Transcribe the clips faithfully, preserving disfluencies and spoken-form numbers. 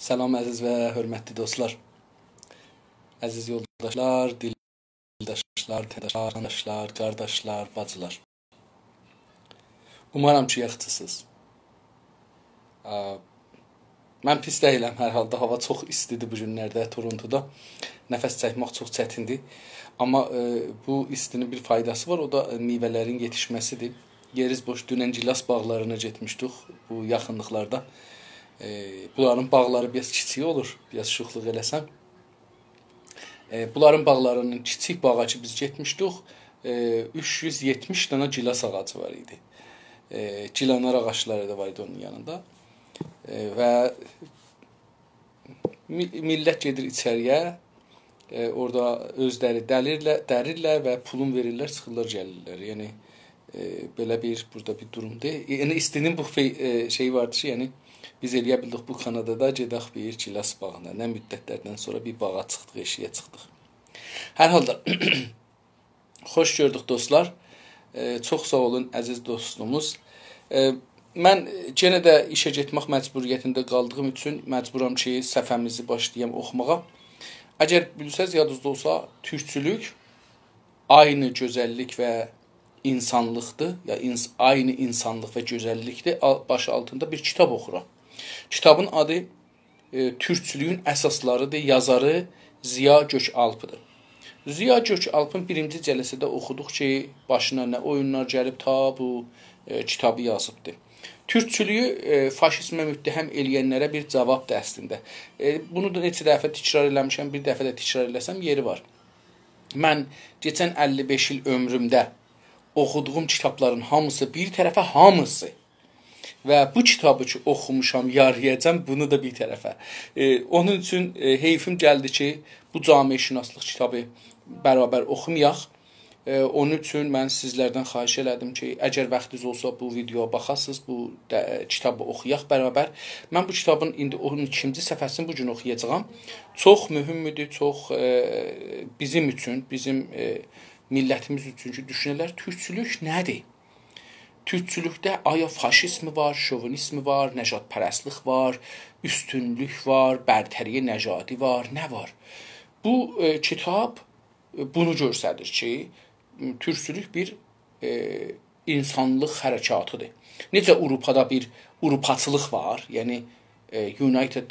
سلام، عزیز و حؤرمتلی دوستلار. عزیز یولداشلار، دیلداشلار، تن‌داشلار، قارداشلار، قارداشلار، باجیلار. اومارام کی، یاخشیسینیز. آ، من پیس دئییلم، هر حالدا هاوا چوخ ایستیدیر بو گونلرده تورونتودا. نفس چکمک چوخ چتیندیر. آمما، ائ، بو ایستی‌نین بیر فایداسی وار، او دا، ائ، میوه‌لرین یئتیشمه‌سیدیر. یئریز بوش، دونن گیلاس باغلارینا گئتمیشدیک بو یاخینلیقلاردا. ائ، بونلارین باغلاری بیر آز کیچیک اولور، بیر آز شوخلوق ائله‌سم. ائ، بونلارین باغلاری‌نین کیچیک باغا کی بیز گئتمیشدیک، ائ، اوچ یوز یئتمیش دنه گیلاس آغاجی وار ایدی. ائ، گیلانار آغاجلاری دا وار ایدی اونون یانیندا. ائ، و می-، میللت گئدیر ایچری‌یه، ائ، اورادا اؤزلری دلیرلر، دریرلر و پولون وئریرلر، چیخیرلار، گلیرلر. یعنی، ائ، بئله بیر، بورادا بیر دورومدور. یعنی، ایستی‌نین بو فی-، ائ، شئیی واردی کی، یعنی، بیز ائلیه بیلدیک بو کانادادا گئدک بیر گیلاس باغینا. نه مدت‌لردن سونرا بیر باغا چیخدیق، ائشییه چیخدیق. هر حالدا، خوش گؤردوک، دوستلار. ائ، چوخ ساغ اولون، عزیز دوستوموز. ائ، من یئنه ده ایشه گئتمک مجبوریتینده قالدیغیم اوچون مجبورام کی، صفحه‌میزی باشلایام اوخوماغا. اگر بیلسز، یادینیزدا اولسا، تورکچولوک عینی گؤزللیک و اینسانلیقدیر، یا اینس-، عینی اینسانلیق و گؤزللیکدیر. آل-، باشی آلتیندا بیر کیتاب اوخورام. کیتابین آدی ائ، تورکچولویون اساسلاریدیر، یازاری ضیا گؤک‌آلپ‌دیر. ضیا گؤک‌آلپین بیرینجی جلسه‌ده اوخودوق کی، باشینا نه اویونلار گلیب، تا بو، ائ، کیتابی یازیبدی. تورکچولویو، ائ، فاشیزمه متهم ائله‌ینلره بیر جاوابدیر اصلینده. ائ، بونو دا نئچه دفعه تکرار ائله‌میشم، بیر دفعه ده تکرار ائله‌سم یئری وار. من کئچن اللی بئش ایل عؤمرومده اوخودوغوم کیتابلارین هامیسی بیر طرفه، هامیسی. و بو کیتابی کی اوخوموشام، یارییاجام، بونو دا بیر طرفه. ائ، اونون اوچون، ائ، حیفیم گلدی کی، بو جامعه‌شناسلیق کیتابی برابر اوخومایاق. ائ، اونون اوچون من سیزلردن خواهش ائله‌دیم کی، اگر واختینیز اولسا، بو ویدیویا باخاسینیز، بو ده-، کیتابی اوخویاق برابر. من بو کیتابین ایندی اون ایکینجی صفحه‌سینی بو گون اوخویاجاغام. چوخ مهمدور، چوخ، ائ، بیزیم اوچون، بیزیم، ائ، میللتیمیز اوچون کی، دوشونه‌لر، تورکچولوک نه‌دیر؟ تورکچولوکده آیا فاشیزم وار، شووینیزم وار، نژادپرستلیک وار، اوستونلوک وار، برتری نژادی وار، نه وار؟ بو، ائ، کیتاب، ائ، بونو گؤستریر کی، تورکچولوک بیر، ائ، اینسانلیق حرکاتیدیر. نئجه آوروپادا بیر آوروپاچیلیق وار، یعنی، ائ، United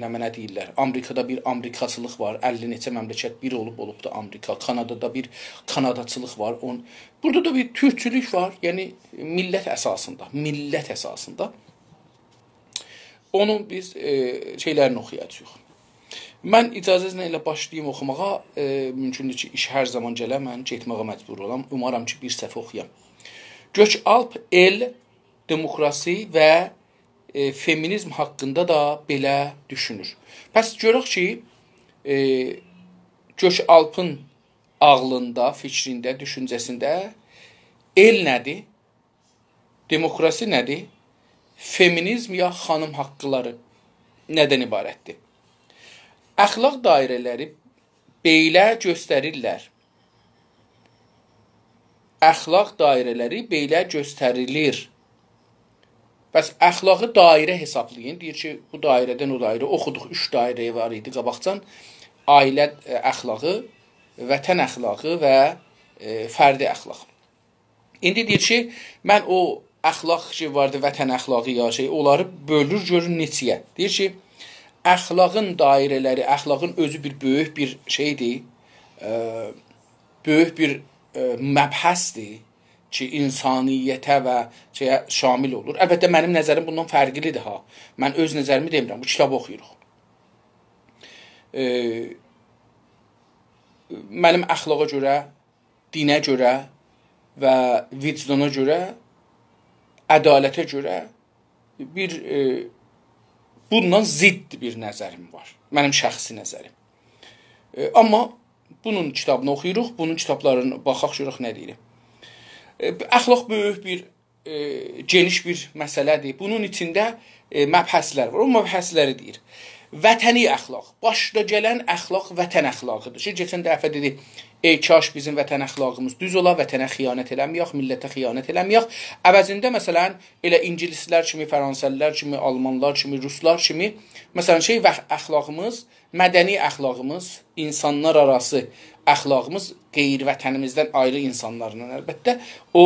نمنه دئییرلر، آمریکادا بیر آمریکاچیلیق وار، اللی نئچه مملکت بیر اولوب، اولوبدو آمریکا، کانادادا بیر کاناداچیلیق وار، اون-، بورادا دا بیر تورکچولوک وار، یعنی میللت اساسیندا، میللت اساسیندا. اونون بیز، ائ، شئیلرینی اوخویاجاغیق. من اجازه‌نیزله ائله باشلاییم اوخوماغا، ائ، مومکوندور کی، ایش هر زامان گله، من گئتمه‌یه مجبور اولام. اومارام کی، بیر صفحه اوخویام. گؤک‌آلپ، ائل، دموکراسی و ائ، فمینیزم حاقیندا دا بئله دوشونور. پس گؤرک کی، ائ، گؤک‌آلپین عاغلیندا، فیکرینده، دوشونجه‌سینده ائل نه‌دیر؟ دموکراسی نه‌دیر؟ فمینیزم یا خانیم حاقلاری نه‌دن عبارتدیر؟ اخلاق دایره‌لری بئله گؤستریرلر. اخلاق دایره‌لری بئله گؤستریلیر. پس اخلاقی دایره حسابلایین. دئییر کی، بو دایره‌دن او دایره اوخودوق، اوچ دایره وار ایدی قاباقجان. عائله، ائ، اخلاقی، وطن اخلاقی و، ائ، فردی اخلاق. ایندی دئییر کی، من او اخلاق کی واردی، وطن اخلاقی یا شئی، اونلاری بؤلور، گؤرور نئچه‌یه. دئییر کی، اخلاقین دایره‌لری، اخلاقین اؤزو بیر بؤیوک بیر شئیدیر، ائ، بؤیوک بیر، ائ، مبحثدیر کی، انسانیته و شئیه شامل اولور. البته، منیم نظریم بوندان فرقلیدیر ها. من اؤز نظریمی دئمیرم، بو کیتابی اوخویوروق. ائ، منیم اخلاقا گؤره، دینه گؤره و وجدانا گؤره، عدالته گؤره بیر، ائ، بوندان ضد بیر نظریم وار. منیم شخصی نظریم. ائ، آمما بونون کیتابینی اوخویوروق، بونون کیتابلارینی باخاق، گؤرک نه دئییر. ائ، اخلاق بؤیوک بیر، ائ، گئنیش بیر مسئله‌دیر. بونون ایچینده، ائ، مبحثلر وار. او مبحثلری دئییر. وطنی اخلاق، باشدا گلن اخلاق وطن اخلاقی‌دیر. کی، کئچن دفعه دئدیک، «ای کاش بیزیم وطن اخلاقیمیز دوز اولا، وطنه خیانت ائله‌مه‌یک، میللته خیانت ائله‌مه‌یک.» عوضینده، مثلا، ائله اینگیلیسلر کیمی، فرانسه‌لی‌لر کیمی، آلمانلار کیمی، روسلار کیمی، مثلا، شئی، وخ-، اخلاقیمیز، مدنی اخلاقیمیز، اینسانلار آراسی اخلاقیمیز غیر وطنیمیزدن آیری اینسانلارلا، البته، او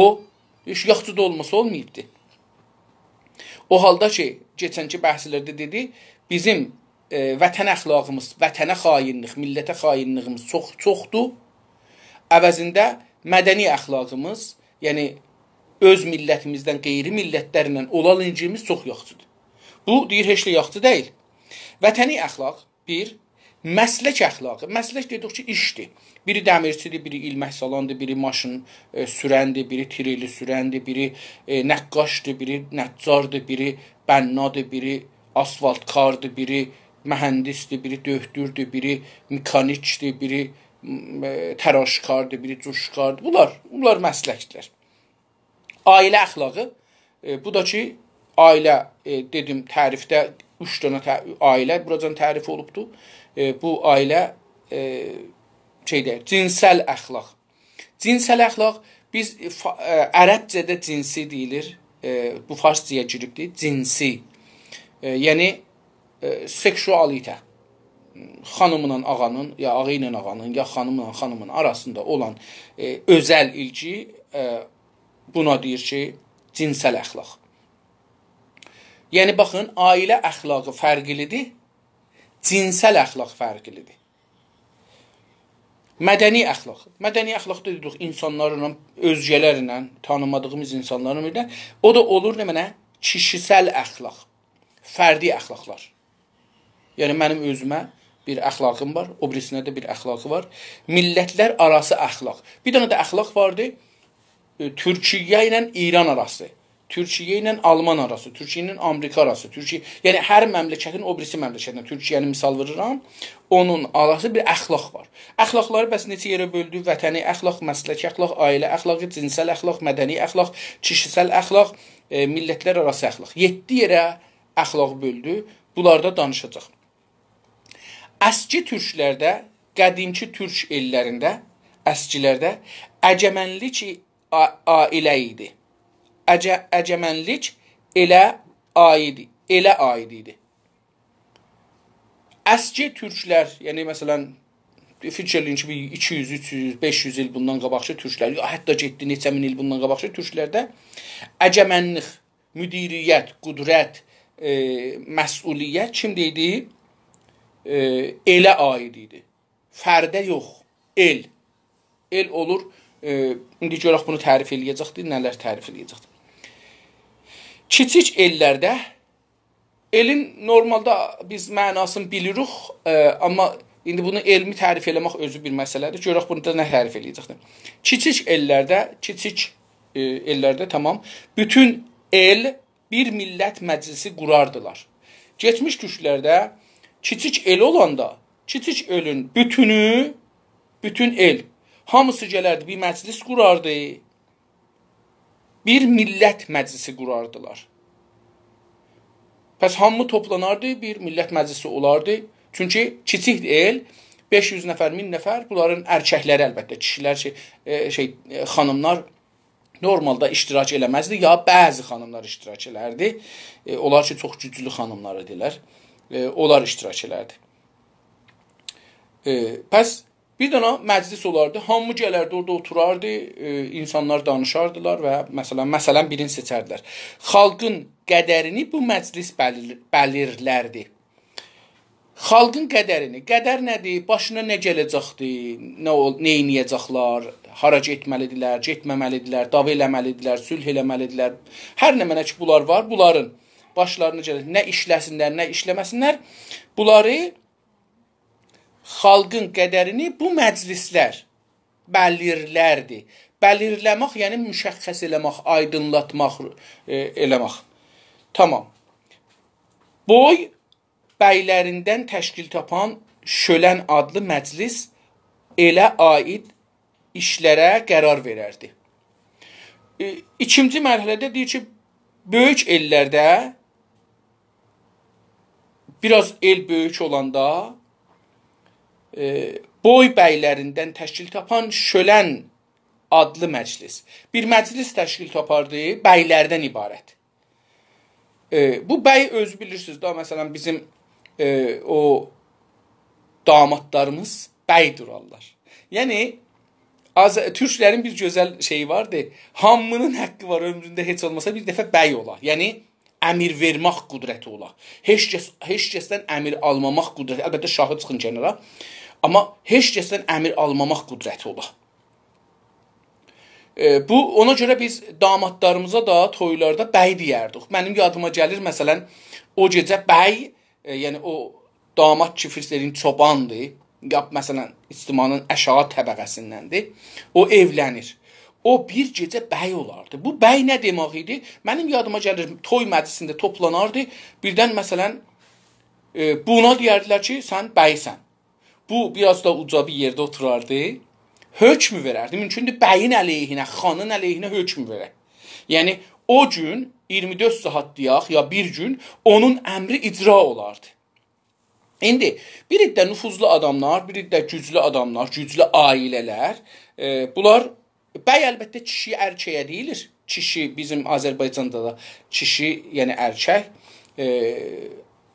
هئچ یاخشی دا اولماسا اولماییبدی. او حالدا کی، کئچنکی بحثلرده دئدیک، بیزیم، ائ، وطن اخلاقیمیز، وطنه خائنلیک، میللته خائنلیگیمیز چوخ، چوخدور. عوضینده مدنی اخلاقیمیز، یعنی اؤز میللتیمیزدن غیری میللتلرله اولان ایلگیمیز چوخ یاخشیدیر. بو، دئییر، هئچ ده یاخشی دئییل. وطنی اخلاق، بیر، مسلک اخلاقی. مسلک دئدیک کی، ایشدیر. بیری دمیرچی‌دیر، بیری ایلمک سالاندیر، بیری ماشین، ائ، سورندیر، بیری تریلی سورندیر، بیری، ائ، نقاشدیر، بیری نجاردیر، بیری بنادیر، بیری آسفالتکاردیر، بیری مهندسدیر، بیری دؤکتوردور، بیری مکانیکدیر، بیری، م، ائ، تراشکاردیر، بیری جوشکاردیر. بونلار، بونلار مسلکدیرلر. عائله اخلاقی، ائ، بو دا کی، عائله، ائ، دئدیم، تعریفده اوچ دنه تع-، عائله بوراجان تعریف اولوبدور. ائ، بو عائله، ائ، شئیده، جنسل اخلاق. جنسل اخلاق، بیز فا-، ائ، عربجه‌ده جنسی دئییلیر، ائ، بو فارسجایا گیریبدیر، جنسی. ائ، یعنی، ائ، سکسوالیته، خانیملا آغانین، یا آغا ایله آغانین، یا خانیملا خانیمین آراسیندا اولان، ائ، اؤزل ایلگی، ائ، بونا دئییر کی، جنسل اخلاق. یعنی، باخین، عائله اخلاقی فرقلی‌دیر، جنسل اخلاق فرقلی‌دیر. مدنی اخلاق. مدنی اخلاق دا دئدیک، اینسانلارلا، اؤزگه‌لرله، تانیمادیغیمیز اینسانلارلا بیر ده. او دا اولور نمنه؟ کیشیسل اخلاق. فردی اخلاقلار. یعنی، منیم اؤزومه بیر اخلاقیم وار، او بیریسینه ده بیر اخلاقی وار. میللتلر آراسی اخلاق. بیر دنه ده اخلاق واردی، ائ، تورکیه ایله ایران آراسی. تورکیه ایله آلمان آراسی، تورکیه ایله آمریکا آراسی، تورکیه، یعنی هر مملکتین او بیریسی مملکتینه، تورکیه‌نی مثال وورورام، اونون آراسی بیر اخلاق وار. اخلاقلاری بس نئچه یئره بؤلدو؟ وطنی اخلاق، مسلکی اخلاق، عائله اخلاقی، جنسل اخلاق، مدنی اخلاق، کیشیسل اخلاق، ائ، میللتلر آراسی اخلاق. یئددی یئره اخلاق بؤلدو. بونلاردا دانیشاجاق. اسکی تورکلرده، قدیمکی تورک ائللرینده، اسکیلرده اگمنلیک آ-، عائله ایدی. اگه-، اگمنلیک ائله عاید، ائله عاید ایدی. اسکی تورکلر، یعنی، مثلا، فیکیر ائله‌یین کی، بیر ایکی یوز، اوچ یوز، بئش یوز ایل بوندان قاباقکی تورکلر، یا حتی گئتدی نئچه مین ایل بوندان قاباقکی تورکلرده اگمنلیک، مدیریت، قدرت، ائ، مسئولیت کیمده ایدی؟ ائ، ائله عاید ایدی. فرده یوخ، ائل. ائل اولور، ائ، ایندی گؤرک بونو تعریف ائله‌یه‌جکدیر، نه‌لر تعریف ائله‌یه‌جکدیر. کیچیک ائللرده، ائلین نورمالدا بیز معناسینی بیلیریک، ائ، آمما ایندی بونو علمی تعریف ائله‌مک اؤزو بیر مسئله‌دیر. گؤرک بونو دا نه تعریف ائله‌یه‌جکدیر. کیچیک ائللرده، کیچیک، ائ، ائللرده، تامام، بوتون ائل بیر میللت مجلیسی قوراردیلار. کئچمیش تورکلرده کیچیک ائل اولاندا، کیچیک ائلین بوتونو، بوتون ائل، هامیسی گلردی، بیر مجلیس قوراردی، بیر میللت مجلیسی قوراردیلار. پس هامی توپلاناردی، بیر میللت مجلیسی اولاردی. چونکی کیچیک ائل، بئش یوز نفر، مین نفر، بونلارین ارککلری، البته، کیشیلر کی، ائ، شئی، ائ، خانیملار نورمالدا اشتراک ائله‌مزدی، یا بعضی خانیملار اشتراک ائلردی. ائ، اونلار کی، چوخ گوجلو خانیملار ایدیلر. ائ، اونلار اشتراک ائلردی. ائ، پس بیر دنه مجلیس اولاردی، هامی گلردی، اورادا اوتوراردی، ائ، اینسانلار دانیشاردیلار و، مثلا، مثلا، بیرینی سئچردیلر. خالقین قدرینی بو مجلیس بلیر-، بلیرلردی. خالقین قدرینی. قدر نه‌دیر؟ باشینا نه گله‌جکدیر؟ نه اول-، نه ائله‌یه‌جکلر؟ هارا گئتمه‌لی‌دیرلر، گئتمه‌مه‌لی‌دیرلر، دعوا ائله‌مه‌لی‌دیرلر، صلح ائله‌مه‌لی‌دیرلر. هر نمنه کی، بونلار وار، بونلارین باشلارینا گلیر. نه ایشله‌سینلر، نه ایشله‌مه‌سینلر. بونلاری، خالقین قدرینی بو مجلیسلر بلیرلردی. بلیرله‌مک، یعنی مشخص ائله‌مک، آیدینلاتماق، ائ، ائله‌مک. تامام. بوی بیلریندن تشکیل تاپان شؤلن آدلی مجلیس ائله عاید ایشلره قرار وئرردی. ائ، ایکینجی مرحله‌ده دئییر کی، بؤیوک ائللرده بیر آز ائل بؤیوک اولاندا، ائ، بوی بیلریندن تشکیل تاپان شؤلن آدلی مجلس. بیر مجلس تشکیل تاپاردی، بیلردن عبارت. ائ، بو بی اؤزو بیلیرسینیز ده، مثلا، بیزیم، ائ، او دامادلاریمیز بی دورارلار. یعنی، آذ-، تورکلرین بیر گؤزل شئیی واردی. هامی‌نین حاققی وار عؤمرونده هئچ اولماسا بیر دفعه بی اولا. یعنی، امر وئرمک قدرتی اولا. هئچ کس، هئچ کسدن امر آلماماق قدرتی. البته، شاهی چیخین کنارا. آمما هئچ کسدن امر آلماماق قدرتی اولا. ائ، بو، اونا گؤره بیز دامادلاریمیزا دا تویلاردا بی دئیردیک. منیم یادیما گلیر، مثلا، او گئجه بی، ائ، یعنی او داماد کی، فرض ائدین، چوباندیر، یا، مثلا، اجتماعین آشاغی طبقه‌سیندندیر، او ائولنیر. او بیر گئجه بی اولاردی. بو بی نه دئمک ایدی؟ منیم یادیما گلیر، توی مجلسینده توپلاناردی، بیردن، مثلا، ائ، بونا دئیردیلر کی، سن بیسن. بو بیر آز دا اوجا بیر یئرده اوتوراردی، حکم وئرردی. مومکوندور، بیین علیهینه، خانین علیهینه حکم وئره. یعنی، او گون، اییرمی دؤرد ساعات دئیک، یا بیر گون اونون امری اجرا اولاردی. ایندی بیر عده نفوذلو آداملار، بیر عده گوجلو آداملار، گوجلو عائله‌لر، ائ، بونلار، بی البته کیشی ارکه‌یه دئییلیر. کیشی بیزیم آذربایجاندا دا کیشی، یعنی ارکک، ائ،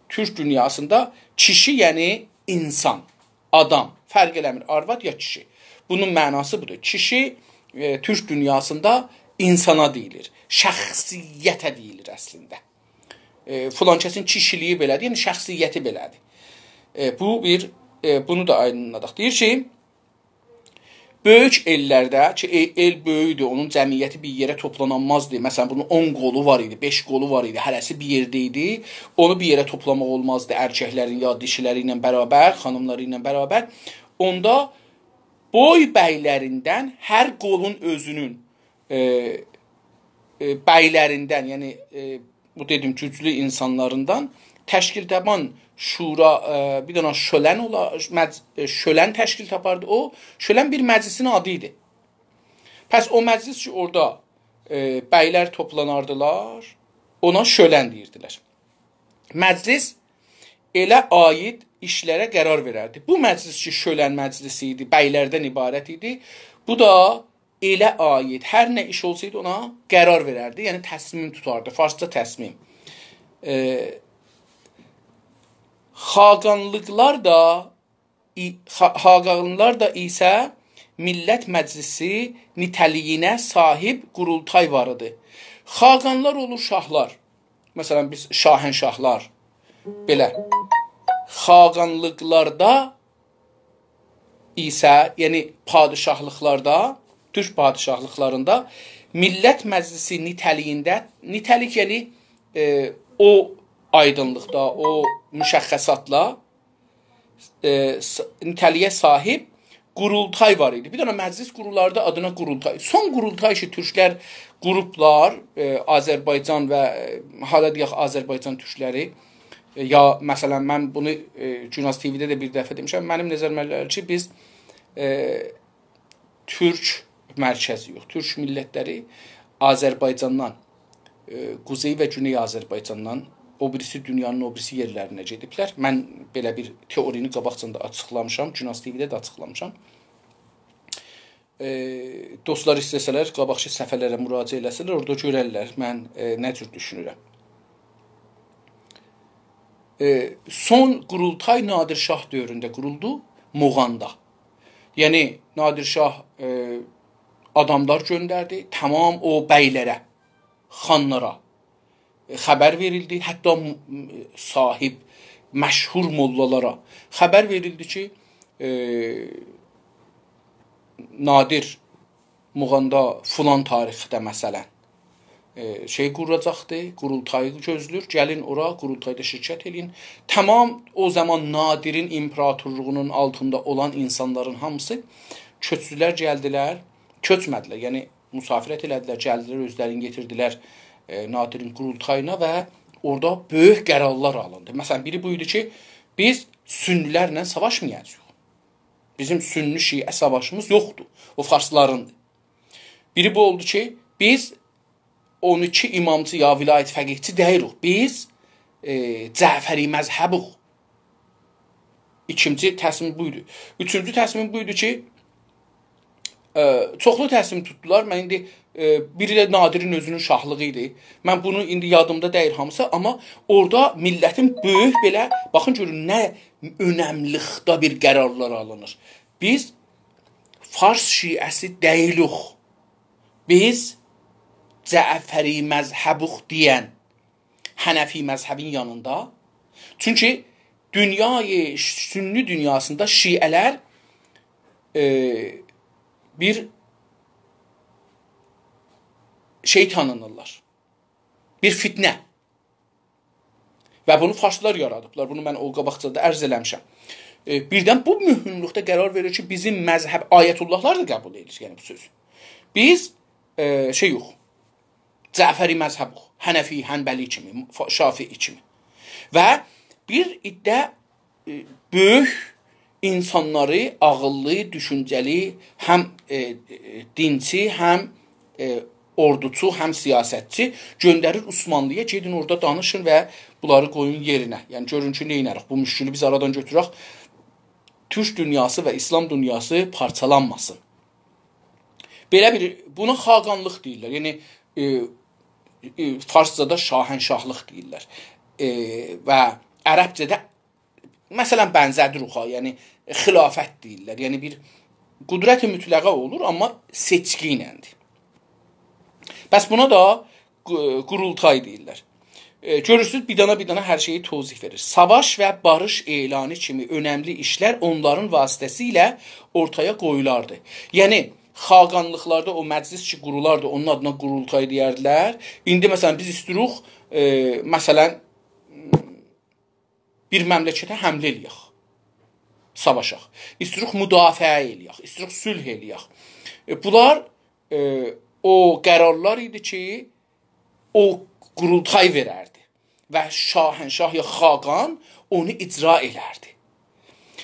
تورک دونیاسیندا کیشی، یعنی اینسان، آدام، فرق ائله‌میر، آرواد یا کیشی. بونون معناسی بودور. کیشی، ائ، تورک دونیاسیندا اینسانا دئییلیر، شخصیته دئییلیر اصلینده. ائ، فلان کسین کیشیلیگی بئله‌دیر، یعنی شخصیتی بئله‌دیر. ائ، بو بیر، ائ، بونو دا آیدینلاداق. دئییر کی، بؤیوک ائللرده کی، ائ-، ائل بؤیوک ایدی، اونون جمعیتی بیر یئره توپلانانمازدی. مثلا، بونون اون قولو وار ایدی، بئش قولو وار ایدی، هره‌سی بیر یئرده ایدی. اونو بیر یئره توپلاماق اولمازدی، ارککلرین یا دیشیلری ایله برابر، خانیملاری ایله برابر. اوندا بوی بیلریندن هر قولون اؤزونون، ائ، ائ، بیلریندن، یعنی، ائ، بو دئدیم، گوجلو اینسانلاریندان تشکیل تاپان شورا، ائ، بیر دنه شؤلن اولا-، مج-، ائ، شؤلن تشکیل تاپاردی. او شؤلن بیر مجلسین آدی ایدی. پس او مجلس کی، اورادا، ائ، بیلر توپلاناردیلار، اونا شؤلن دئییردیلر. مجلس ائله عاید ایشلره قرار وئرردی. بو مجلس کی، شؤلن مجلسی ایدی، بیلردن عبارت ایدی. بو دا ائله عاید، هر نه ایش اولسایدی، اونا قرار وئرردی. یعنی تصمیم توتاردی. فارسجا تصمیم. ائ، خاقانلیقلار دا ای-، خا-، خاقانلار دا ایسه میللت مجلسی نیته‌لیگینه صاحیب قورولتای وار ایدی. خاقانلار اولور شاهلار. مثلا، بیز شاهنشاهلار، بئله. خاقانلیقلاردا ایسه، یعنی پادشاهلیقلاردا، تورک پادشاهلیقلاریندا میللت مجلسی نیته‌لیگینده، نیته‌لیک، یعنی، ائ، او آیدینلیقدا، او مشخصاتلا، ائ، س-، نیته‌لیگه صاحیب قورولتای وار ایدی. بیر دنه مجلس قورولاردی، آدینا قورولتای. سون قورولتای کی، تورکلر قوروبلار، ائ، آذربایجان و، ائ، حالا دئیک، آذربایجان تورکلری، ائ، یا، مثلا، من بونو، ائ، گوناز تی‌وی‌ده ده بیر دفعه دئمیشم، منیم نظریمه ائله کی، بیز، ائ، تورک مرکزی یوخ، تورک میللتلری آذربایجاندان، ائ، قوزئی و گونئی آذربایجاندان او بیریسی دونیانین او بیریسی یئرلرینه گئدیبلر. من بئله بیر تئورینی قاباقجادان دا آچیقلامیشام، گوناز تی‌وی‌ده ده آچیقلامیشام. ائ، دوستلار ایسته‌سه‌لر، قاباقکی صفحه‌لره مراجعه ائله‌سه‌لر، اورادا گؤررلر من، ائ، نه جور دوشونورم. ائ، سون قورولتای نادر شاه دؤورونده قورولدو، موغاندا. یعنی، نادر شاه، ائ، آداملار گؤندردی، تمام او بیلره، خانلارا، ائ، خبر وئریلدی، حتی م-، م-، صاحیب، مشهور موللالارا خبر وئریلدی کی، ائ، نادر موغاندا فلان تاریخده، مثلا، ائ، شئی قوراجاقدی، قورولتایی گؤزلور، گلین اورا، قورولتایدا شرکت ائله‌یین. تمام او زامان نادرین ایمپراتورلوغونون آلتیندا اولان اینسانلارین هامیسی کؤچدولر، گلدیلر، کؤچمه‌دیلر، یعنی مسافرت ائله‌دیلر، گلدیلر، اؤزلرینی یئتیردیلر، ائ، نادرین قورولتایینا و اورادا بؤیوک قرارلار آلیندی. مثلا، بیری بو ایدی کی، بیز سنی‌لرله ساواشمایاجاغیق. بیزیم سنی شیعه ساواشیمیز یوخدور. او فارسلاریندیر. بیری بو اولدو کی، بیز اون ایکی امامچی یا ولایت فقیهچی دئییلیک. بیز، ائ، جعفری مذهبوق. ایکینجی تصمیم بو ایدی. اوچونجو تصمیم بو ایدی کی، ائ، چوخلو تصمیم توتدولار. من ایندی، ائ، بیری ده نادرین اؤزونون شاهلیغی ایدی. من بونو ایندی یادیمدا دئییل هامیسی، آمما اورادا میللتین بؤیوک بئله، باخین گؤرون نه اؤنملیکده بیر قرارلار آلینیر. بیز فارس شیعه‌سی دئییلوخ. بیز جعفری مذهبوخ دئین حنفی مذهبین یانیندا. چونکی دونیای، سنی دونیاسیندا شیعه‌لر، ائ، بیر شئی تانینیرلار. بیر فتنه. و بونو فارسلار یارادیبلار. بونو من او قاباقجادا عرض ائله‌میشم. ائ، بیردن بو مهملوکده قرار وئریر کی، بیزیم مذهب، آیت‌الله‌لار دا قبول ائدیر، یعنی بو سؤزو. بیز، ائ، شئی یوخ، جعفری مذهبوخ، حنفی، حنبلی کیمی، فا-، شافعی کیمی. و بیر عده، ائ، بؤیوک اینسانلاری، عاغیللی، دوشونجه‌لی، هم، ائ، ائ، دینچی، هم، ائ، اوردوچو، هم سیاستچی گؤندریر عثمانلی‌یا، گئدین اورادا دانیشین و بونلاری قویون یئرینه. یعنی گؤرون کی، نئینه‌ریک؟ بو مشکلی بیز آرادان گؤتورک. تورک دونیاسی و ایسلام دونیاسی پارچالانماسین. بئله بیر، بونا خاقانلیق دئییرلر. یعنی، ائ، ائ، فارسجادا شاهنشاهلیق دئییرلر. ائ، و عربجه‌ده، مثلا، بنزه‌دیر اوخا، یعنی خلافت دئییرلر. یعنی بیر قدرت مطلقه اولور، آمما سئچکی ایلندیر. پس بونا دا قو-، قورولتای دئییرلر. ائ، گؤرورسونوز، بیر دانا بیر دانا هر شئیی توضیح وئریر. ساواش و باریش اعلانی کیمی اؤنملی ایشلر اونلارین واسطه‌سیله اورتایا قویولاردی. یعنی، خاقانلیقلاردا او مجلس کی قورولاردی، اونون آدینا قورولتای دئیردیلر. ایندی، مثلا، بیز ایستیروخ، ائ، مثلا، بیر مملکته حمله ائله‌یک، ساواشاق. ایستیروخ مدافعه ائله‌یک، ایستیروخ صلح ائله‌یک. ائ، بونلار، ائ، او قرارلار ایدی کی، او قورولتای وئرردی و شاهنشاه یا خاقان اونو اجرا ائلردی.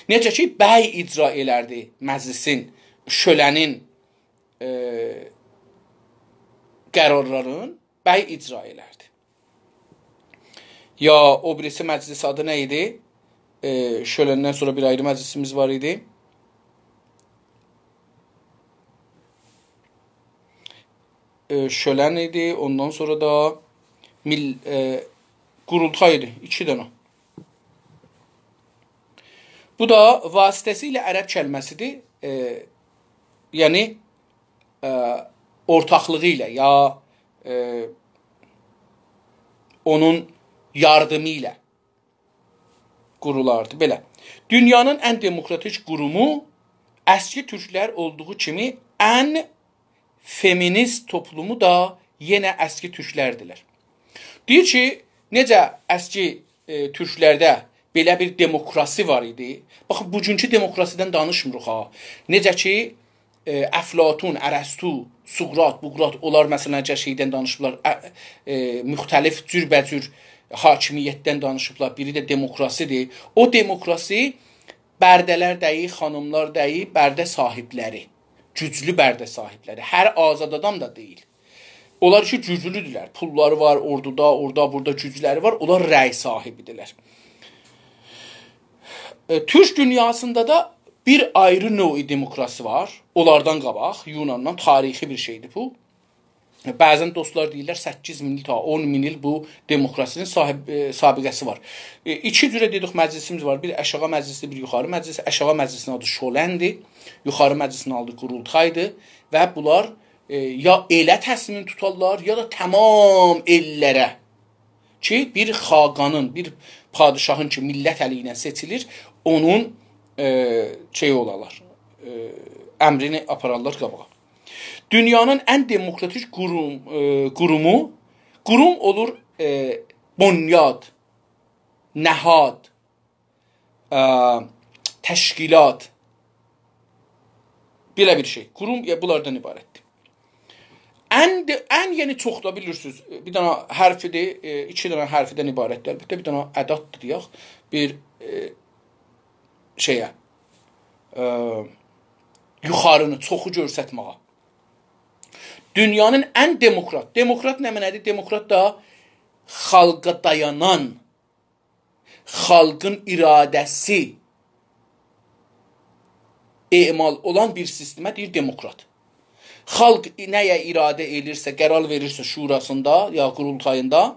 نئجه کی، بی اجرا ائلردی مجلسین، شؤله‌نین، ائ، قرارلارین، بی اجرا ائلردی. یا او بیریسی مجلس آدی نه ایدی؟ ائ، شؤله‌ندن سونرا بیر آیری مجلسیمیز وار ایدی. ائ، شؤله‌ن ایدی، اوندان سونرا دا میل-، ائ، قورولتای ایدی، ایکی دنه. بو دا واسطه‌سیله عرب کلمه‌سیدیر. ائ، یعنی، ائ، اورتاقلیغی ایله یا، ائ، اونون یاردیمی ایله قورولاردی. بئله. دونیانین ان دموکراتیک قورومو اسکی تورکلر اولدوغو کیمی ان فمینیست توپلومو دا یئنه اسکی تورکلردیلر. دئییر کی، نئجه اسکی، ائ، تورکلرده بئله بیر دموکراسی وار ایدی. باخین، بوگونکو دموکراسیدن دانیشمیریق ها. نئجه کی، ائ، افلاطون، ارسطو، سقراط، بوقراط، اونلار، مثلا، اگر شئیدن دانیشیبلار، ا-، ائ، مختلف جوربه‌جور حاکمیتدن دانیشیبلار، بیری ده دموکراسیدیر. او دموکراسی برده‌لر دئییل، خانیملار دئییل، برده صاحیبلری، گوجلو برده صاحیبلری. هر آزاد آدام دا دئییل. اونلار کی، گوجلودورلر، پوللاری وار، اوردودا، اورادا، بورادا گوجلری وار، اونلار رأی صاحیبیدیرلر. ائ، تورک دونیاسیندا دا بیر آیری نوع دموکراسی وار. اونلاردان قاباق، یوناندان، تاریخی بیر شئیدیر بو. بعضا دوستلار دئییرلر، سککیز مین ایل، تا اون مین ایل بو دموکراسی‌نین صاحیب-، ائ، سابقه‌سی وار. ائ، ایکی جوره دئدیک مجلسیمیز وار. بیر آشاغی مجلسدیر، بیر یوخاری مجلس. آشاغی مجلسین آدی شؤلندیر، یوخاری مجلسین آدی قورولتایدیر و بونلار، ائ، یا ائله تصمیم توتارلار، یا دا تمام ائللره کی، بیر خاقانین، بیر پادشاهین کی، میللت الی ایله سئچیلیر، اونون، ائ، شئی اولالار، ائ، امرینی آپارارلار قاباغا. دونیانین ان دموکراتیک قوروم-، ائ، قورومو، قوروم اولور، ائ، بنیاد، نهاد، ائ، تشکیلات، بئله بیر شئی. قوروم، ائ، بونلاردان عبارتدیر. ان ده، ان، یعنی چوخ دا بیلیرسینیز، بیر دنه حرفیدیر، ائ، ایکی دنه حرفیدن عبارتدیر. البته، بیر دنه اداتدیر، دئیک، بیر، ائ، شئیه، ائ، یوخارینی، چوخو گؤسترمه‌یه. دونیانین ان دموکرات، دموکرات نه معنادیر؟ دموکرات دا خالقا دایانان خالقین اراده‌سی اعمال اولان بیر سیستمه دئییر دموکرات. خالق نه‌یه اراده ائلیرسه، قرار وئریرسه شوراسیندا یا قورولتاییندا،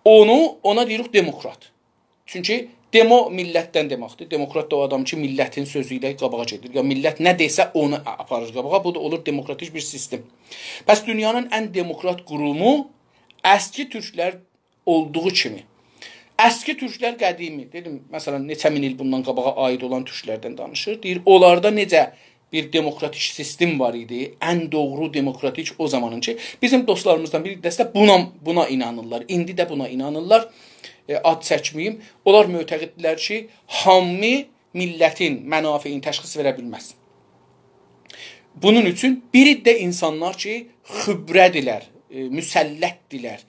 اونو، اونا دئییریک دموکرات. چونکی دمو میللتدن دئمکدیر. دموکرات دا او آدام کی، میللتین سؤزو ایله قاباغا گئدیر. یا میللت نه دئسه، اونو آپاریر قاباغا. بو دا اولور دموکراتیک بیر سیستم. پس دونیانین ان دموکرات قورومو اسکی تورکلر اولدوغو کیمی. اسکی تورکلر قدیمی، دئدیم، مثلا، نئچه مین ایل بوندان قاباغا عایید اولان تورکلردن دانیشیر. دئییر، اونلاردا نئجه بیر دموکراتیک سیستم وار ایدی، ان دوغرو دموکراتیک او زامانین کی، بیزیم دوستلاریمیزدان بیر دسته بونا، بونا اینانیرلار. ایندی ده بونا اینانیرلار. ائ، آد چکمه‌ییم. اونلار معتقددیرلر کی، هامی میللتین منافعینی تشخیص وئره بیلمز. بونون اوچون بیر عده اینسانلار کی، خبره‌دیرلر، ائ، مسلطدیرلر.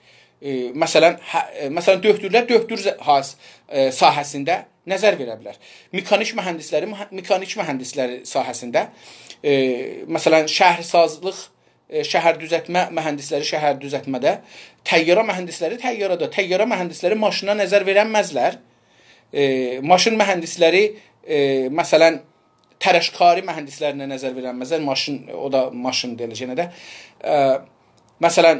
ائ، مثلا، هه، ائ، مثلا، دؤکتورلر، دؤکتور ز-، هاس-، ائ، ساحه‌سینده نظر وئره بیلر. مکانیک مهندسلری، مه-، مکانیک مهندسلری ساحه‌سینده، ائ، مثلا، شهرسازلیق، ائ، شهر دوزلتمه مهندسلری شهر دوزلتمه‌ده، طیاره مهندسلری طیاره‌ده، طیاره مهندسلری ماشینا نظر وئرنمزلر. ائ، ماشین مهندسلری، ائ، مثلا، تراشکاری مهندسلرینه نظر وئرنمزلر. ماشین، او دا ماشین دئیه‌جک یئنه ده. ائ، مثلا،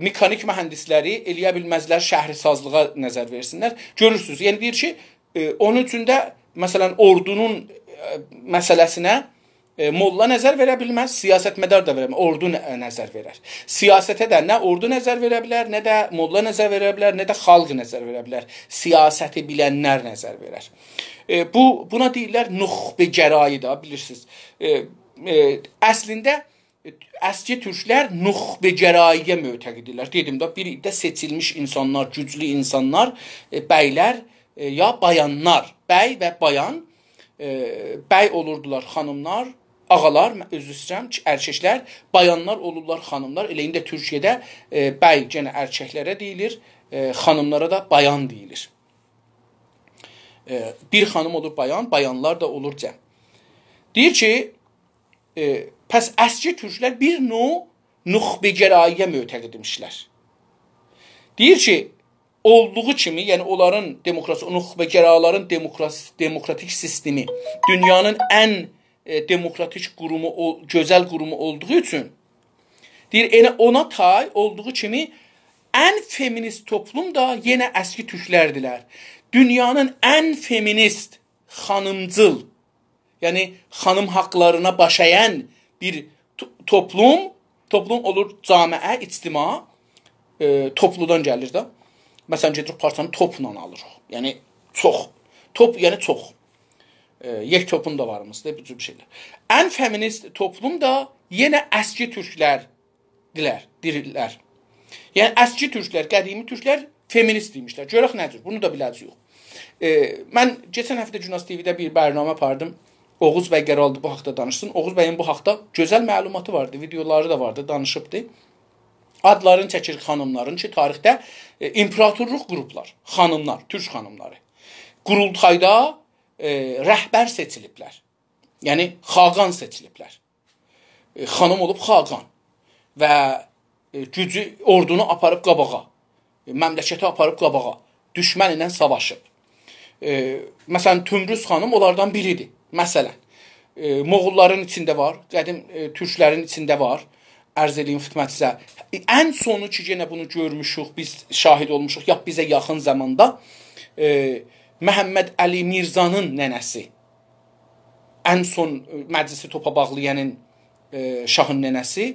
مکانیک مهندسلری ائلیه بیلمزلر شهرسازلیغا نظر وئرسینلر. گؤرورسونوز، یعنی دئییر کی، ائ، اونون اوچون ده، مثلا، اوردونون، ائ، مسئله‌سینه، ائ، موللا نظر وئره بیلمز، سیاستمدار دا وئره بیلمز، اوردو نه-، نظر وئرر. سیاسته ده نه اوردو نظر وئره بیلر، نه ده موللا نظر وئره بیلر، نه ده خالق نظر وئره بیلر. سیاستی بیلنلر نظر وئرر. ائ، بو، بونا دئییرلر نخبه‌گرایی دا، بیلیرسینیز. ائ، ائ، اصلینده اسکی تورکلر نخبه‌گرایی‌یه معتقد ایدیلر. دئدیم ده، بیر ده سئچیلمیش اینسانلار، گوجلو اینسانلار، ائ، بیلر، ائ، یا بایانلار، بی و بایان، ائ، بی اولوردولار خانیملار، آغالار، عذر ایسته‌ییرم، ارککلر، بایانلار اولورلار خانیملار. ائله ایندی تورکیه‌ده، ائ، بی یئنه ارککلره دئییلیر، ائ، خانیملارا دا بایان دئییلیر. ائ، بیر خانیم اولور بایان، بایانلار دا اولور جمع. دئییر کی، ائ، پس اسکی تورکلر بیر نوع نخبه‌گرایی‌یه معتقد ایمیشلر. دئییر کی، اولدوغو کیمی، یعنی اونلارین دموکراسی، او نخبه‌گرالارین دموکراسی، دموکراتیک سیستمی دونیانین ان، ائ، دموکراتیک قورومو، او، گؤزل قورومو اولدوغو اوچون، دئییر، ائله اونا تای اولدوغو کیمی ان فمینیست توپلوم دا یئنه اسکی تورکلردیلر. دونیانین ان فمینیست، خانیمجیل، یعنی خانیم حاقلارینا باش اَین بیر تو-، توپلوم، توپلوم اولور جامعه، اجتماع، ائ، توپلودان گلیر ده. مثلا، گئدیریک پارچانی توپلا آلیریق. یعنی چوخ. توپ، یعنی چوخ. ائ، یک توپون دا واریمیزدیر، بو جور بیر شئیلر. ان فمینیست توپلوم دا یئنه اسکی تورکلر دیلر، دیریللر. یعنی اسکی تورکلر، قدیمی تورکلر فمینیست ایمیشلر. گؤرک نه جور، بونو دا بیله‌جه‌ییک. ائ، من کئچن هفته گوناز تی‌وی‌ده بیر برنامه آپاردیم. اوغوز بی قراردی بو حاقدا دانیشسین. اوغوز بیین بو حاقدا گؤزل معلوماتی واردی، ویدئولاری دا واردی، دانیشیبدی. آدلارینی چکیر خانیملارین کی، تاریخده، ائ، ایمپراتورلوق قوروبلار، خانیملار، تورک خانیملاری. قورولتایدا، ائ، رهبر سئچیلیبلر. یعنی خاقان سئچیلیبلر. ائ، خانیم اولوب خاقان و، ائ، گوجو، اوردونو آپاریب قاباغا، ائ، مملکتی آپاریب قاباغا، دوشمن ایله ساواشیب. ائ، مثلا، تومروز خانیم اونلاردان بیریدیر، مثلا. ائ، موغوللارین ایچینده وار، قدیم، ائ، تورکلرین ایچینده وار. عرض ائله‌ییم خدمتینیزه. ائ، ان سونو کی، یئنه بونو گؤرموشوک، بیز شاهد اولموشوق، یا بیزه یاخین زاماندا، ائ، محمدعلی میرزانین ننه‌سی، ان سون، ائ، مجلسی توپا باغلایانین، ائ، شاهین ننه‌سی،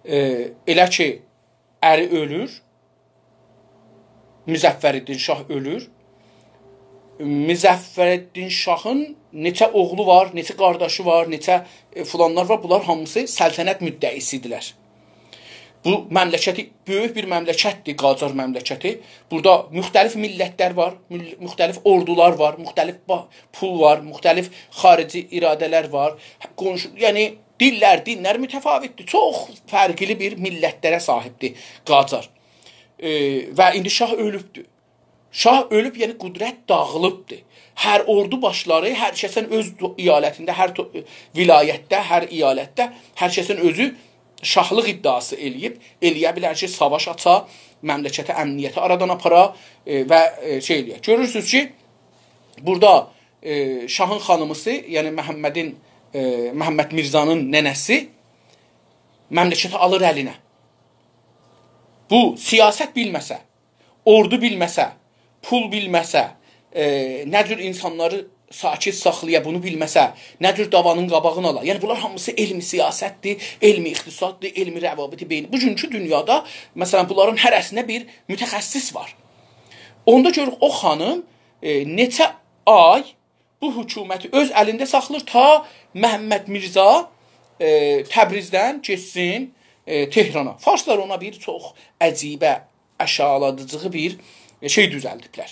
ائ، ائله کی، اری اؤلور، مظفرالدین شاه اؤلور. مظفرالدین شاهین نئچه اوغلو وار، نئچه قارداشی وار، نئچه، ائ، فلانلار وار. بونلار هامیسی سلطنت مدعی‌سی ایدیلر. بو مملکتی، بؤیوک بیر مملکتدیر، قاجار مملکتی. بورادا مختلف میللتلر وار، مل-، مختلف اوردولار وار، مختلف با-، پول وار، مختلف خارجی اراده‌لر وار. قونشو، یعنی دیللر، دینلر متفاوتدیر. چوخ فرقلی بیر میللتلره صاحیبدیر قاجار. ائ، و ایندی شاه اؤلوبدور. شاه اؤلوب، یعنی قدرت داغیلیبدیر. هر اوردو باشلاری، هر کسین اؤز دو-، ایالتینده، هر تو-، ولایتده، هر ایالتده، هر کسین اؤزو شاهلیق ادعاسی ائله‌ییب، ائله‌یه بیلر کی، ساواش آچا، مملکتی، امنیتی آرادان آپارا، ائ، و، ائ، شئی ائله‌یه. گؤرورسونوز کی، بورادا، ائ، شاهین خانیمیسی، یعنی محمدین، ائ، محمد میرزانین ننه‌سی مملکتی آلیر الینه. بو سیاست بیلمه‌سه، اوردو بیلمه‌سه، پول بیلمه‌سه، ائ، نه جور اینسانلاری ساکت ساخلایا، بونو بیلمه‌سه، نه جور دعوانین قاباغینی آلا. یعنی بونلار هامیسی علم سیاستدیر، علم اقتصاددیر، علم روابط بین. بوگونکو دونیادا، مثلا، بونلارین هره‌سینه بیر متخصص وار. اوندا گؤروروک او خانیم، ائ، نئچه آی بو حکومتی اؤز الینده ساخلاییر تا محمد میرزا، ائ، تبریزدن گئتسین، ائ، تهرانا. فارسلار اونا بیر چوخ عجیبه، آشاغیلادیجی بیر شئی دوزلدیبلر.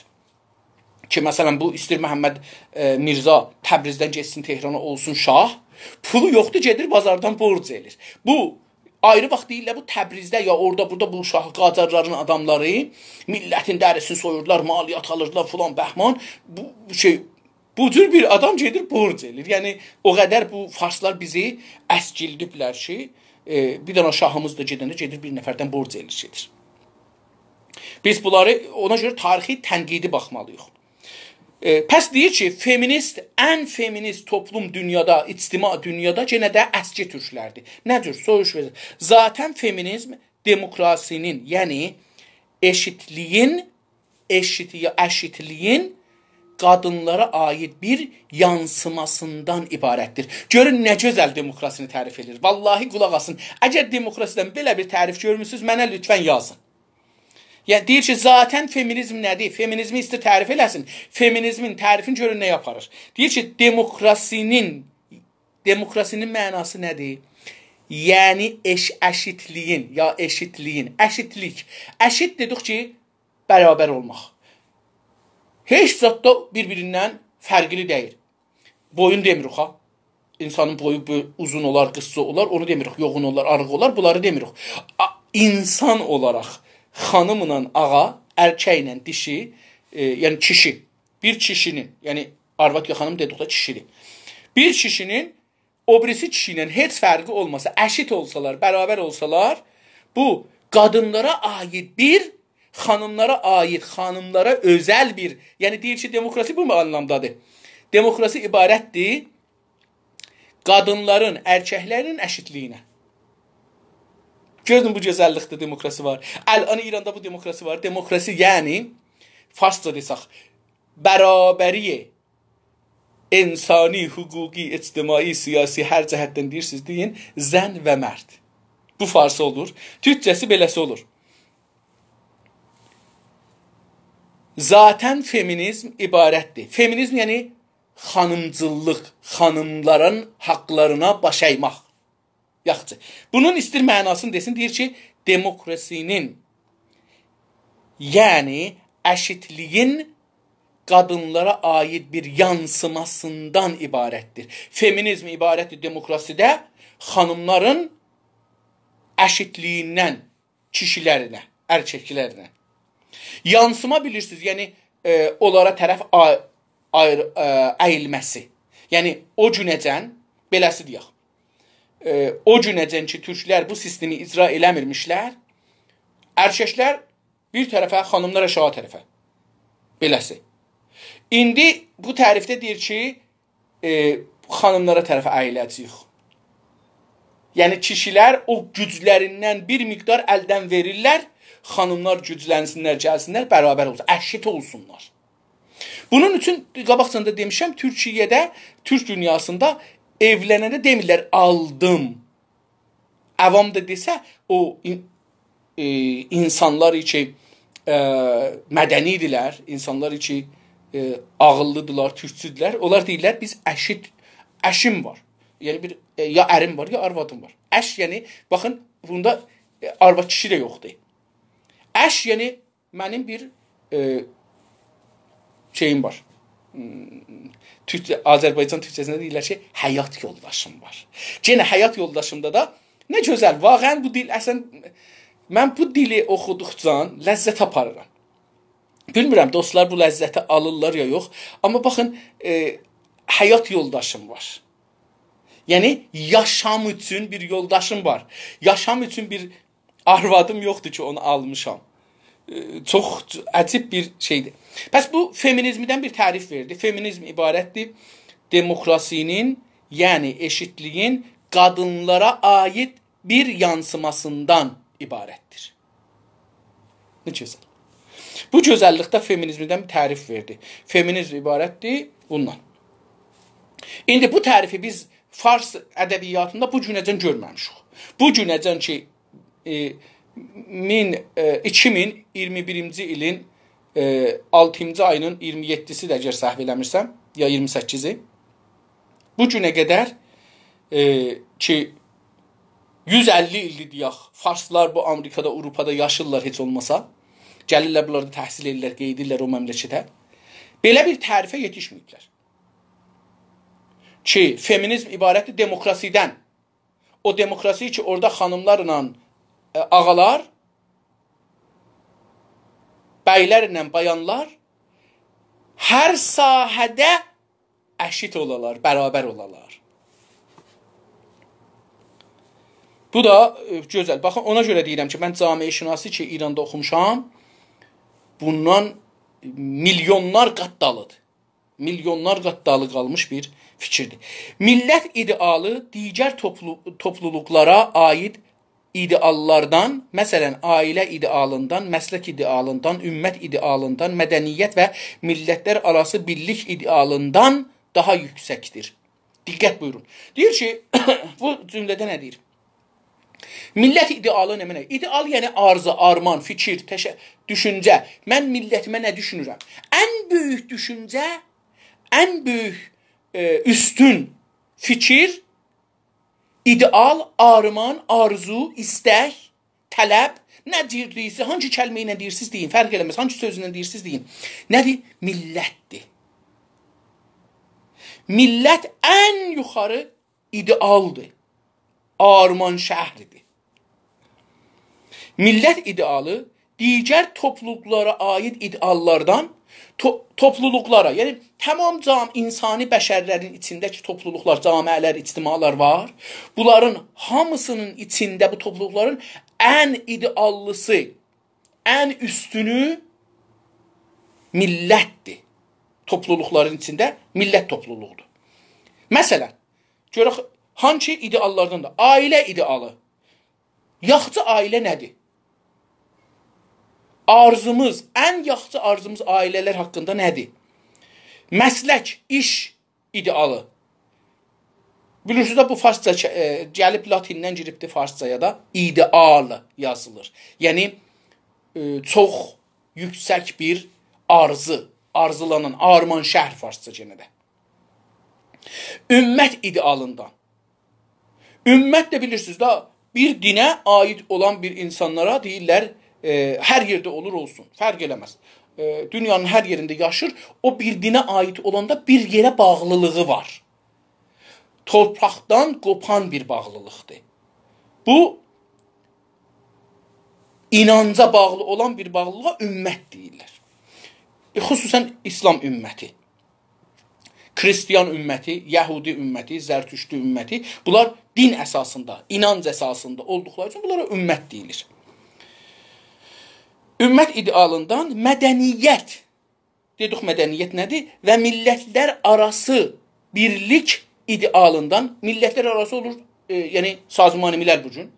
کی، مثلا، بو ایسته‌ییر محمد، ائ، میرزا تبریزدن گئتسین تهرانا، اولسون شاه. پولو یوخدور، گئدیر بازاردان بورج ائله‌ییر. بو آیری واخت دئییرلر، بو تبریزده یا اورادا، بورادا بو شاه قاجارلارین آداملاری میللتین دریسینی سویوردولار، مالیات آلیردیلار فلان بهمان. بو، بو شئی، بو جور بیر آدام گئدیر بورج ائله‌ییر. یعنی، او قدر بو فارسلار بیزی اسکیلدیبلر کی، ائ، بیر دنه شاهیمیز دا گئدنده گئدیر بیر نفردن بورج ائله‌ییر، گئدیر. بیز بونلاری اونا گؤره تاریخی تنقیدی باخمالی‌ییق. ائ، پس دئییر کی، فمینیست، ان فمینیست توپلوم دونیادا، اجتماع دونیادا یئنه ده اسکی تورکلردیر. نه جور؟ سوروش وئریر. ذاتا فمینیزم دموکراسی‌نین، یعنی ائشیتلیگین، ائشیت-، یا ائشیتلیگین قادینلارا عایید بیر یانسیماسیندان عبارتدیر. گؤرون نه گؤزل دموکراسینی تعریف ائدیر. واللهی قولاق آسین. اگر دموکراسیدن بئله بیر تعریف گؤرموسونوز، منه لطفا یازین. یعنی دئییر کی، ذاتا فمینیزم نه‌دیر؟ فمینیزمی ایسته‌ییر تعریف ائله‌سین. فمینیزمین تعریفینی گؤرون نه‌یه آپاریر. دئییر کی، دموکراسی‌نین، دموکراسی‌نین معناسی نه‌دیر؟ یعنی ائش-، ائشیتلیگین، یا ائشیتلیگین، ائشیتلیک. ائشیت دئدیک کی، برابر اولماق. هئچ زاد دا بیر-بیریندن فرقلی دئییل. بویون دئمیریک ها. اینسانین بویو بؤ-، اوزون اولار، قیسا اولار، اونو دئمیریک. یوغون اولار، آریق اولار، بونلاری دئمیریک. آ-، اینسان اولاراق خانیملا آغا، ارککله دیشی، ائ، یعنی کیشی، بیر کیشی‌نین، یعنی آرواد یا خانیم دئدیک ده کیشی‌دیر. بیر کیشی‌نین او بیریسی کیشی ایله هئچ فرقی اولماسا، ائشیت اولسالار، برابر اولسالار، بو قادینلارا عایید بیر، خانیملارا عایید، خانیملارا اؤزل بیر، یعنی دئییر کی، دموکراسی بو آنلامدادیر. دموکراسی عبارتدیر قادینلارین، ارککلرین ائشیتلیگینه. گؤردون، بو گؤزللیکده دموکراسی وار. الان ایراندا بو دموکراسی وار. دموکراسی، یعنی، فارسجا دئسک، برابری انسانی، حقوقی، اجتماعی، سیاسی، هر جهتدن دئییرسینیز، دئیین، زن و مرد. بو فارسی اولور. تورکجه‌سی بئله‌سی اولور. ذاتا فمینیزم عبارتدیر. فمینیزم، یعنی خانیمجیللیق، خانیملارین حاقلارینا باش اَیمک. یاخشی. بونون ایستیر معناسینی دئسین، دئییر کی، دموکراسی‌نین، یعنی ائشیتلیگین قادینلارا عایید بیر یانسیماسیندان عبارتدیر. فمینیزم عبارتدیر دموکراسیده خانیملارین ائشیتلیگیندن کیشیلرینه، ارککلرینه. یانسیما بیلیرسینیز، یعنی، ائ، اونلارا طرف آ-، آیر-، ائ، اییلمه‌سی. یعنی، او گونه‌جن، بئله‌سی دئیک، ائ، او گونه‌جن کی، تورکلر بو سیستمی اجرا ائله‌میرمیشلر، ارککلر بیر طرفه، خانیملار آشاغی طرفه. بئله‌سی. ایندی بو تعریفده دئییر کی، ائ، خانیملارا طرف اییله‌جه‌ییک. یعنی، کیشیلر او گوجلریندن بیر مقدار الدن وئریرلر، خانیملار گوجلنسینلر، گلسینلر، برابر اولسون، ائشیت اولسونلار. بونون اوچون قاباقجادان دا دئمیشم، تورکیه‌ده، تورک دونیاسیندا ائولننده دئمیرلر «آلدیم». عوام دا دئسه، او این-، ائ، اینسانلار کی، ائ، مدنی ایدیلر، اینسانلار کی، ائ، عاغیللیدیلار، تورکچودولر، اونلار دئییرلر، «بیز ائشیت، ائشیم وار.» یعنی بیر، ائ، یا اریم وار، یا آروادیم وار. ائش، یعنی، باخین، بوندا، ائ، آرواد کیشی ده یوخدور. ائش، یعنی، منیم بیر، ائ، شئییم وار. هوم، تورکجه، آذربایجان تورکجه‌سینده دئییرلر کی، حیات یولداشیم وار. یئنه حیات یولداشیمدا دا نه گؤزل، واقعا بو دیل، اصلا، من بو دیلی اوخودوقجا لذت آپاریرام. بیلمیرم، دوستلار بو لذتی آلیرلار یا یوخ. آمما باخین، ائ، حیات یولداشیم وار. یعنی، یاشام اوچون بیر یولداشیم وار. یاشام اوچون بیر آروادیم یوخدور کی، اونو آلمیشام. ائ، چوخ عجیب بیر شئیدیر. پس بو فمینیزمدن بیر تعریف وئردی. فمینیزم عبارتدیر دموکراسی‌نین، یعنی ائشیتلیگین قادینلارا عایید بیر یانسیماسیندان عبارتدیر. نه گؤزل. بو گؤزللیکده فمینیزمدن بیر تعریف وئردی. فمینیزم عبارتدیر بوندان. ایندی بو تعریفی بیز فارس ادبیاتیندا بو گونه‌جن گؤرمه‌میشیک. بو گونه‌جن کی، ائ، مین، ائ، ایکی مین اییرمی بیرینجی ایلین، ائ، آلتینجی آیینین اییرمی یئددیسی ده، اگر سهو ائله‌میرسم، یا اییرمی سککیزی. بو گونه قدر، ائ، کی، یوز اللی ایلدیر دئیک، فارسلار بو آمریکادا، آوروپادا یاشیرلار هئچ اولماسا. گلیرلر، بونلاردا تحصیل ائدیرلر، قئییدیرلر او مملکته. بئله بیر تعریفه یئتیشمه‌ییبلر. کی، فمینیزم عبارتدیر دموکراسیدن. او دموکراسی کی، اورادا خانیملارلا، ائ، آغالار، بیلرله بایانلار هر ساحه‌ده ائشیت اولالار، برابر اولالار. بو دا، ائ، گؤزل. باخین، اونا گؤره دئییرم کی، من جامعه‌شناسی کی، ایراندا اوخوموشام، بوندان میلیونلار قات دالیدیر. میلیونلار قات دالی قالمیش بیر فیکیردیر. میللت ایده‌آلی دیگر توپلو-، توپلولوقلارا عایید ایده‌آللاردان، مثلا، عائله ایده‌آلیندان، مسلک ایده‌آلیندان، امت ایده‌آلیندان، مدنیت و میللتلر آراسی بیرلیک ایده‌آلیندان داها یوکسکدیر. دقت بویورون. دئییر کی، بو جمله‌ده نه دئییر؟ میللت ایده‌آلی نمنه؟ ایده‌آل یعنی آرزو، آرمان، فیکیر، تشه-، دوشونجه. من میللتیمه نه دوشونورم؟ ان بؤیوک دوشونجه، ان بؤیوک، ائ، اوستون فیکیر، ایده‌آل، آرمان، آرزو، ایستک، طلب، نه دئییر، دئییرسیز، هانسی کلمه ایله دئییرسیز دئیین، فرق ائله‌مز، هانسی سؤزله دئییرسیز دئیین. نه‌دیر؟ میللتدیر. میللت ان یوخاری ایده‌آلدیر. آرمان‌شهریدیر. میللت ایده‌آلی دیگر توپلولوقلارا عایید ایده‌آللاردان، تو-، توپلولوقلارا، یعنی تمام جام-، انسانی بشرلرین ایچینده کی توپلولوقلار، جامعه‌لر، اجتماعلار وار. بونلارین هامیسی‌نین ایچینده، بو توپلولوقلارین ان ایده‌آللیسی، ان اوستونو میللتدیر. توپلولوقلارین ایچینده میللت توپلولوغودور. مثلا، گؤرک، هانسی ایده‌آللاردان دا؟ عائله ایده‌آلی. یاخشی عائله نه‌دیر؟ آرزوموز، ان یاخشی آرزوموز عائله‌لر حاقیندا نه‌دیر؟ مسلک، ایش ایده‌آلی. بیلیرسینیز ده، بو فارسجا چ-، ائ، گلیب لاتیندن گیریبدی فارسجایا دا. ایده‌آل یازیلیر. یعنی، ائ، چوخ یوکسک بیر آرزو، آرزولانان، آرمان‌شهر فارسجا یئنه ده. امت ایده‌آلیندان. امت ده بیلیرسینیز ده، بیر دینه عایید اولان بیر انسانلارا دئییرلر، ائ، هر یئرده اولور اولسون، فرق ائله‌مز. ائ، دونیانین هر یئرینده یاشیر، او بیر دینه عایید اولاندا بیر یئره باغلیلیغی وار. تورپاقدان قوپان بیر باغلیلیقدیر. بو، اینانجا باغلی اولان بیر باغلیلیغا امت دئییرلر. ائ، خصوصا ایسلام امتی. کریستیان امتی، یهودی امتی، زرتشتی امتی، بونلار دین اساسیندا، اینانج اساسیندا اولدوقلاری اوچون بونلارا امت دئییلیر. امت ایده‌آلیندان مدنیت، دئدیک مدنیت نه‌دیر؟ و میللتلر آراسی بیرلیک ایده‌آلیندان، میللتلر آراسی اولور، ائ، یعنی سازمان ملل بو گون.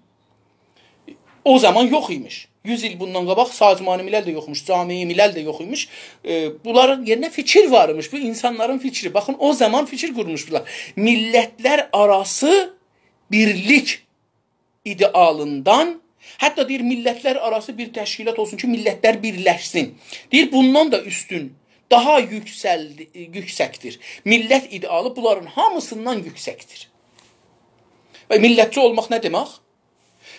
او زامان یوخ ایمیش. یوز ایل بوندان قاباق سازمان ملل ده یوخ ایمیش، جامعه ملل ده یوخ ایمیش. ائ، بونلارین یئرینه فیکیر وار ایمیش. بو انسانلارین فیکری. باخین، او زامان فیکیر قورموشدولار. میللتلر آراسی بیرلیک ایده‌آلیندان، حتی دئییر، میللتلر آراسی بیر تشکیلات اولسون کی، میللتلر بیرلشسین. دئییر، بوندان دا اوستون، داها یوکسل-، یوکسکدیر. میللت ایده‌آلی بونلارین هامیسیندان یوکسکدیر. و میللتچی اولماق نه دئمک؟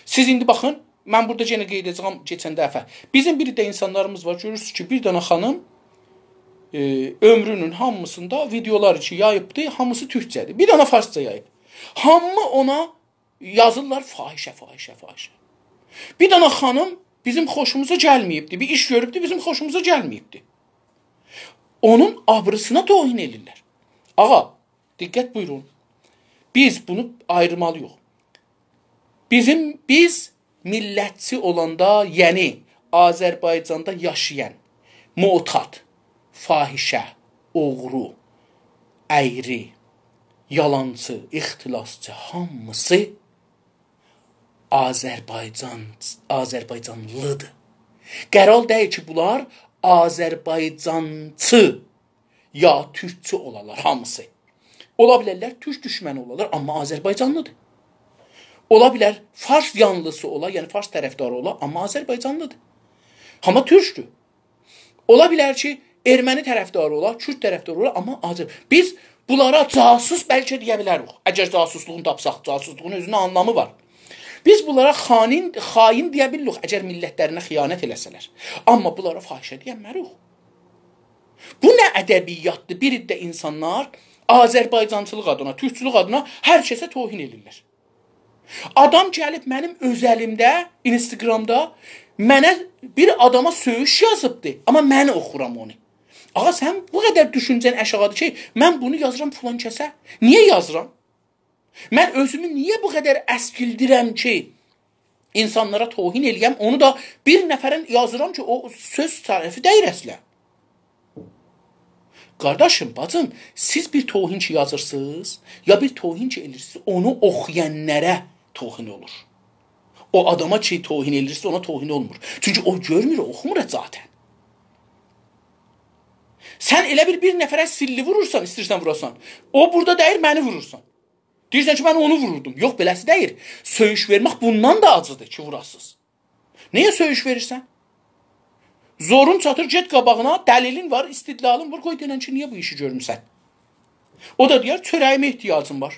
سیز ایندی باخین، من بورادا یئنه قئید ائده‌جه‌یم کئچن دفعه. بیزیم بیر ده انسانلاریمیز وار، گؤرورسونوز کی، بیر دنه خانیم، ائ، عؤمرونون هامیسیندا ویدئولار کی، یاییبدی، هامیسی تورکجه‌دیر. بیر دنه فارسجا یاییب. هامی اونا یازیرلار فاحشه، فاحشه، فاحشه. بیر دنه خانیم بیزیم خوشوموزا گلمه‌ییبدی، بیر ایش گؤروبدو، بیزیم خوشوموزا گلمه‌ییبدی. اونون آبریسینا توهین ائدیرلر. آغا، دقت بویورون. بیز بونو آییرمالی‌ییق. بیزیم، بیز میللتچی اولاندا، یعنی آذربایجاندا یاشایان معتاد، فاحشه، اوغرو، اَیری، یالانچی، اختلاسچی، هامیسی آذربایجان، آذربایجانلی‌دیر. قرار دئییل کی، بونلار آذربایجانچی یا تورکچو اولالار هامیسی. اولا بیلرلر تورک دوشمنی اولالار، آمما آذربایجانلی‌دیر. اولا بیلر فارس یانلیسی اولا، یعنی فارس طرفداری اولا، آمما آذربایجانلی‌دیر. آمما تورکدور. اولا بیلر کی، ائرمنی طرفداری اولا، کورد طرفداری اولا، آمما آذر-، بیز بونلارا جاسوس بلکه دئیه بیلریک. اگر جاسوسلوغون تاپساق، جاسوسلوغون اؤزونون آنلامی وار. بیز بونلارا خائن، خائن دئیه بیلریک، اگر میللتلرینه خیانت ائله‌سه‌لر. آمما بونلارا فاحشه دئیه بیلمه‌ریک. بو نه ادبیاتدیر؟ بیر عده اینسانلار آذربایجانچیلیق آدینا، تورکچولوک آدینا هر کسه توهین ائدیرلر. آدام گلیب منیم اؤزلیمده، اینستاگرامدا منه بیر آداما سؤیوش یازیبدی، آمما من اوخورام اونو. آغا، سن بو قدر دوشونجه‌ن آشاغیدیر کی، من بونو یازیرام فلان کسه. نییه یازیرام؟ من اؤزومو نییه بو قدر اسکیلدیرم کی، اینسانلارا توهین ائله‌یم، اونو دا بیر نفره یازیرام کی، او سؤز صاحیبی دئییل اصلا. قارداشیم، باجیم، سیز بیر توهین کی یازیرسینیز، یا بیر توهین کی ائله‌ییرسینیز، اونو اوخویانلارا توهین اولور. او آداما کی توهین ائله‌ییرسینیز، اونا توهین اولمور. چونکی او گؤرمور، او اوخومور ذاتا. سن ائله بیر، بیر نفره سیللی وورورسان، ایسته‌ییرسن ووراسان. او بورادا دئییر، منی وورورسان. دئییرسن کی، من اونو ووروردوم. یوخ، بئله‌سی دئییل. سؤیوش وئرمک بوندان دا آجیدیر کی، ووراسینیز. نییه سؤیوش وئریرسن؟ زورون چاتیر، گئت قاباغینا، دلیلین وار، استدلالین وار، قوی دئینن کی، نییه بو ایشی گؤرموسن؟ او دا دئیر، چؤره‌ییمه احتیاجیم وار.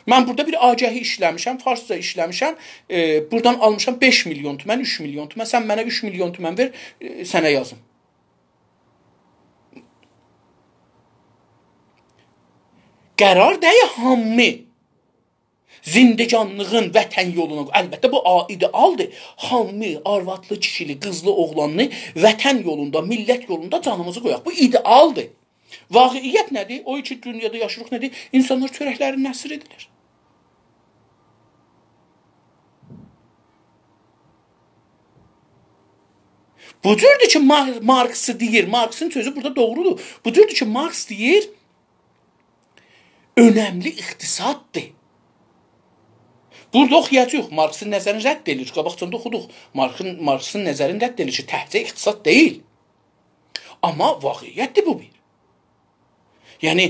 من بورادا بیر آگهی ایشله‌میشم، فارسجا ایشله‌میشم، ائ، بورادان آلمیشام بئش میلیون تومن، اوچ میلیون تومن، سن منه اوچ میلیون تومن وئر، ائ، سنه یازیم. قرار دئییل هامی زندگانلیغین وطن یولونا، البته، بو آ-، ایده‌آلدیر. هامی آروادلی، کیشیلی، قیزلی، اوغلانلی وطن یولوندا، میللت یولوندا جانیمیزی قویاق. بو ایده‌آلدیر. واقعیت نه‌دیر؟ او کی دونیادا یاشاییریق نه‌دیر؟ اینسانلار چؤرکلرینی نثر ائدیرلر. بو جوردور کی، مار-، مارکس دئییر، مارکسین سؤزو بورادا دوغرودور. بو جوردور کی، مارکس دئییر، اؤنملی اقتصاددیر. بورادا اوخویاجاغیق، مارکسین نظرینی رد ائدیر. قاباقجان دا اوخودوق. مارکسین، مارکسین نظرینی رد ائدیر کی، تکجه اقتصاد دئییل. آمما واقعیتدیر بو بیر. یعنی،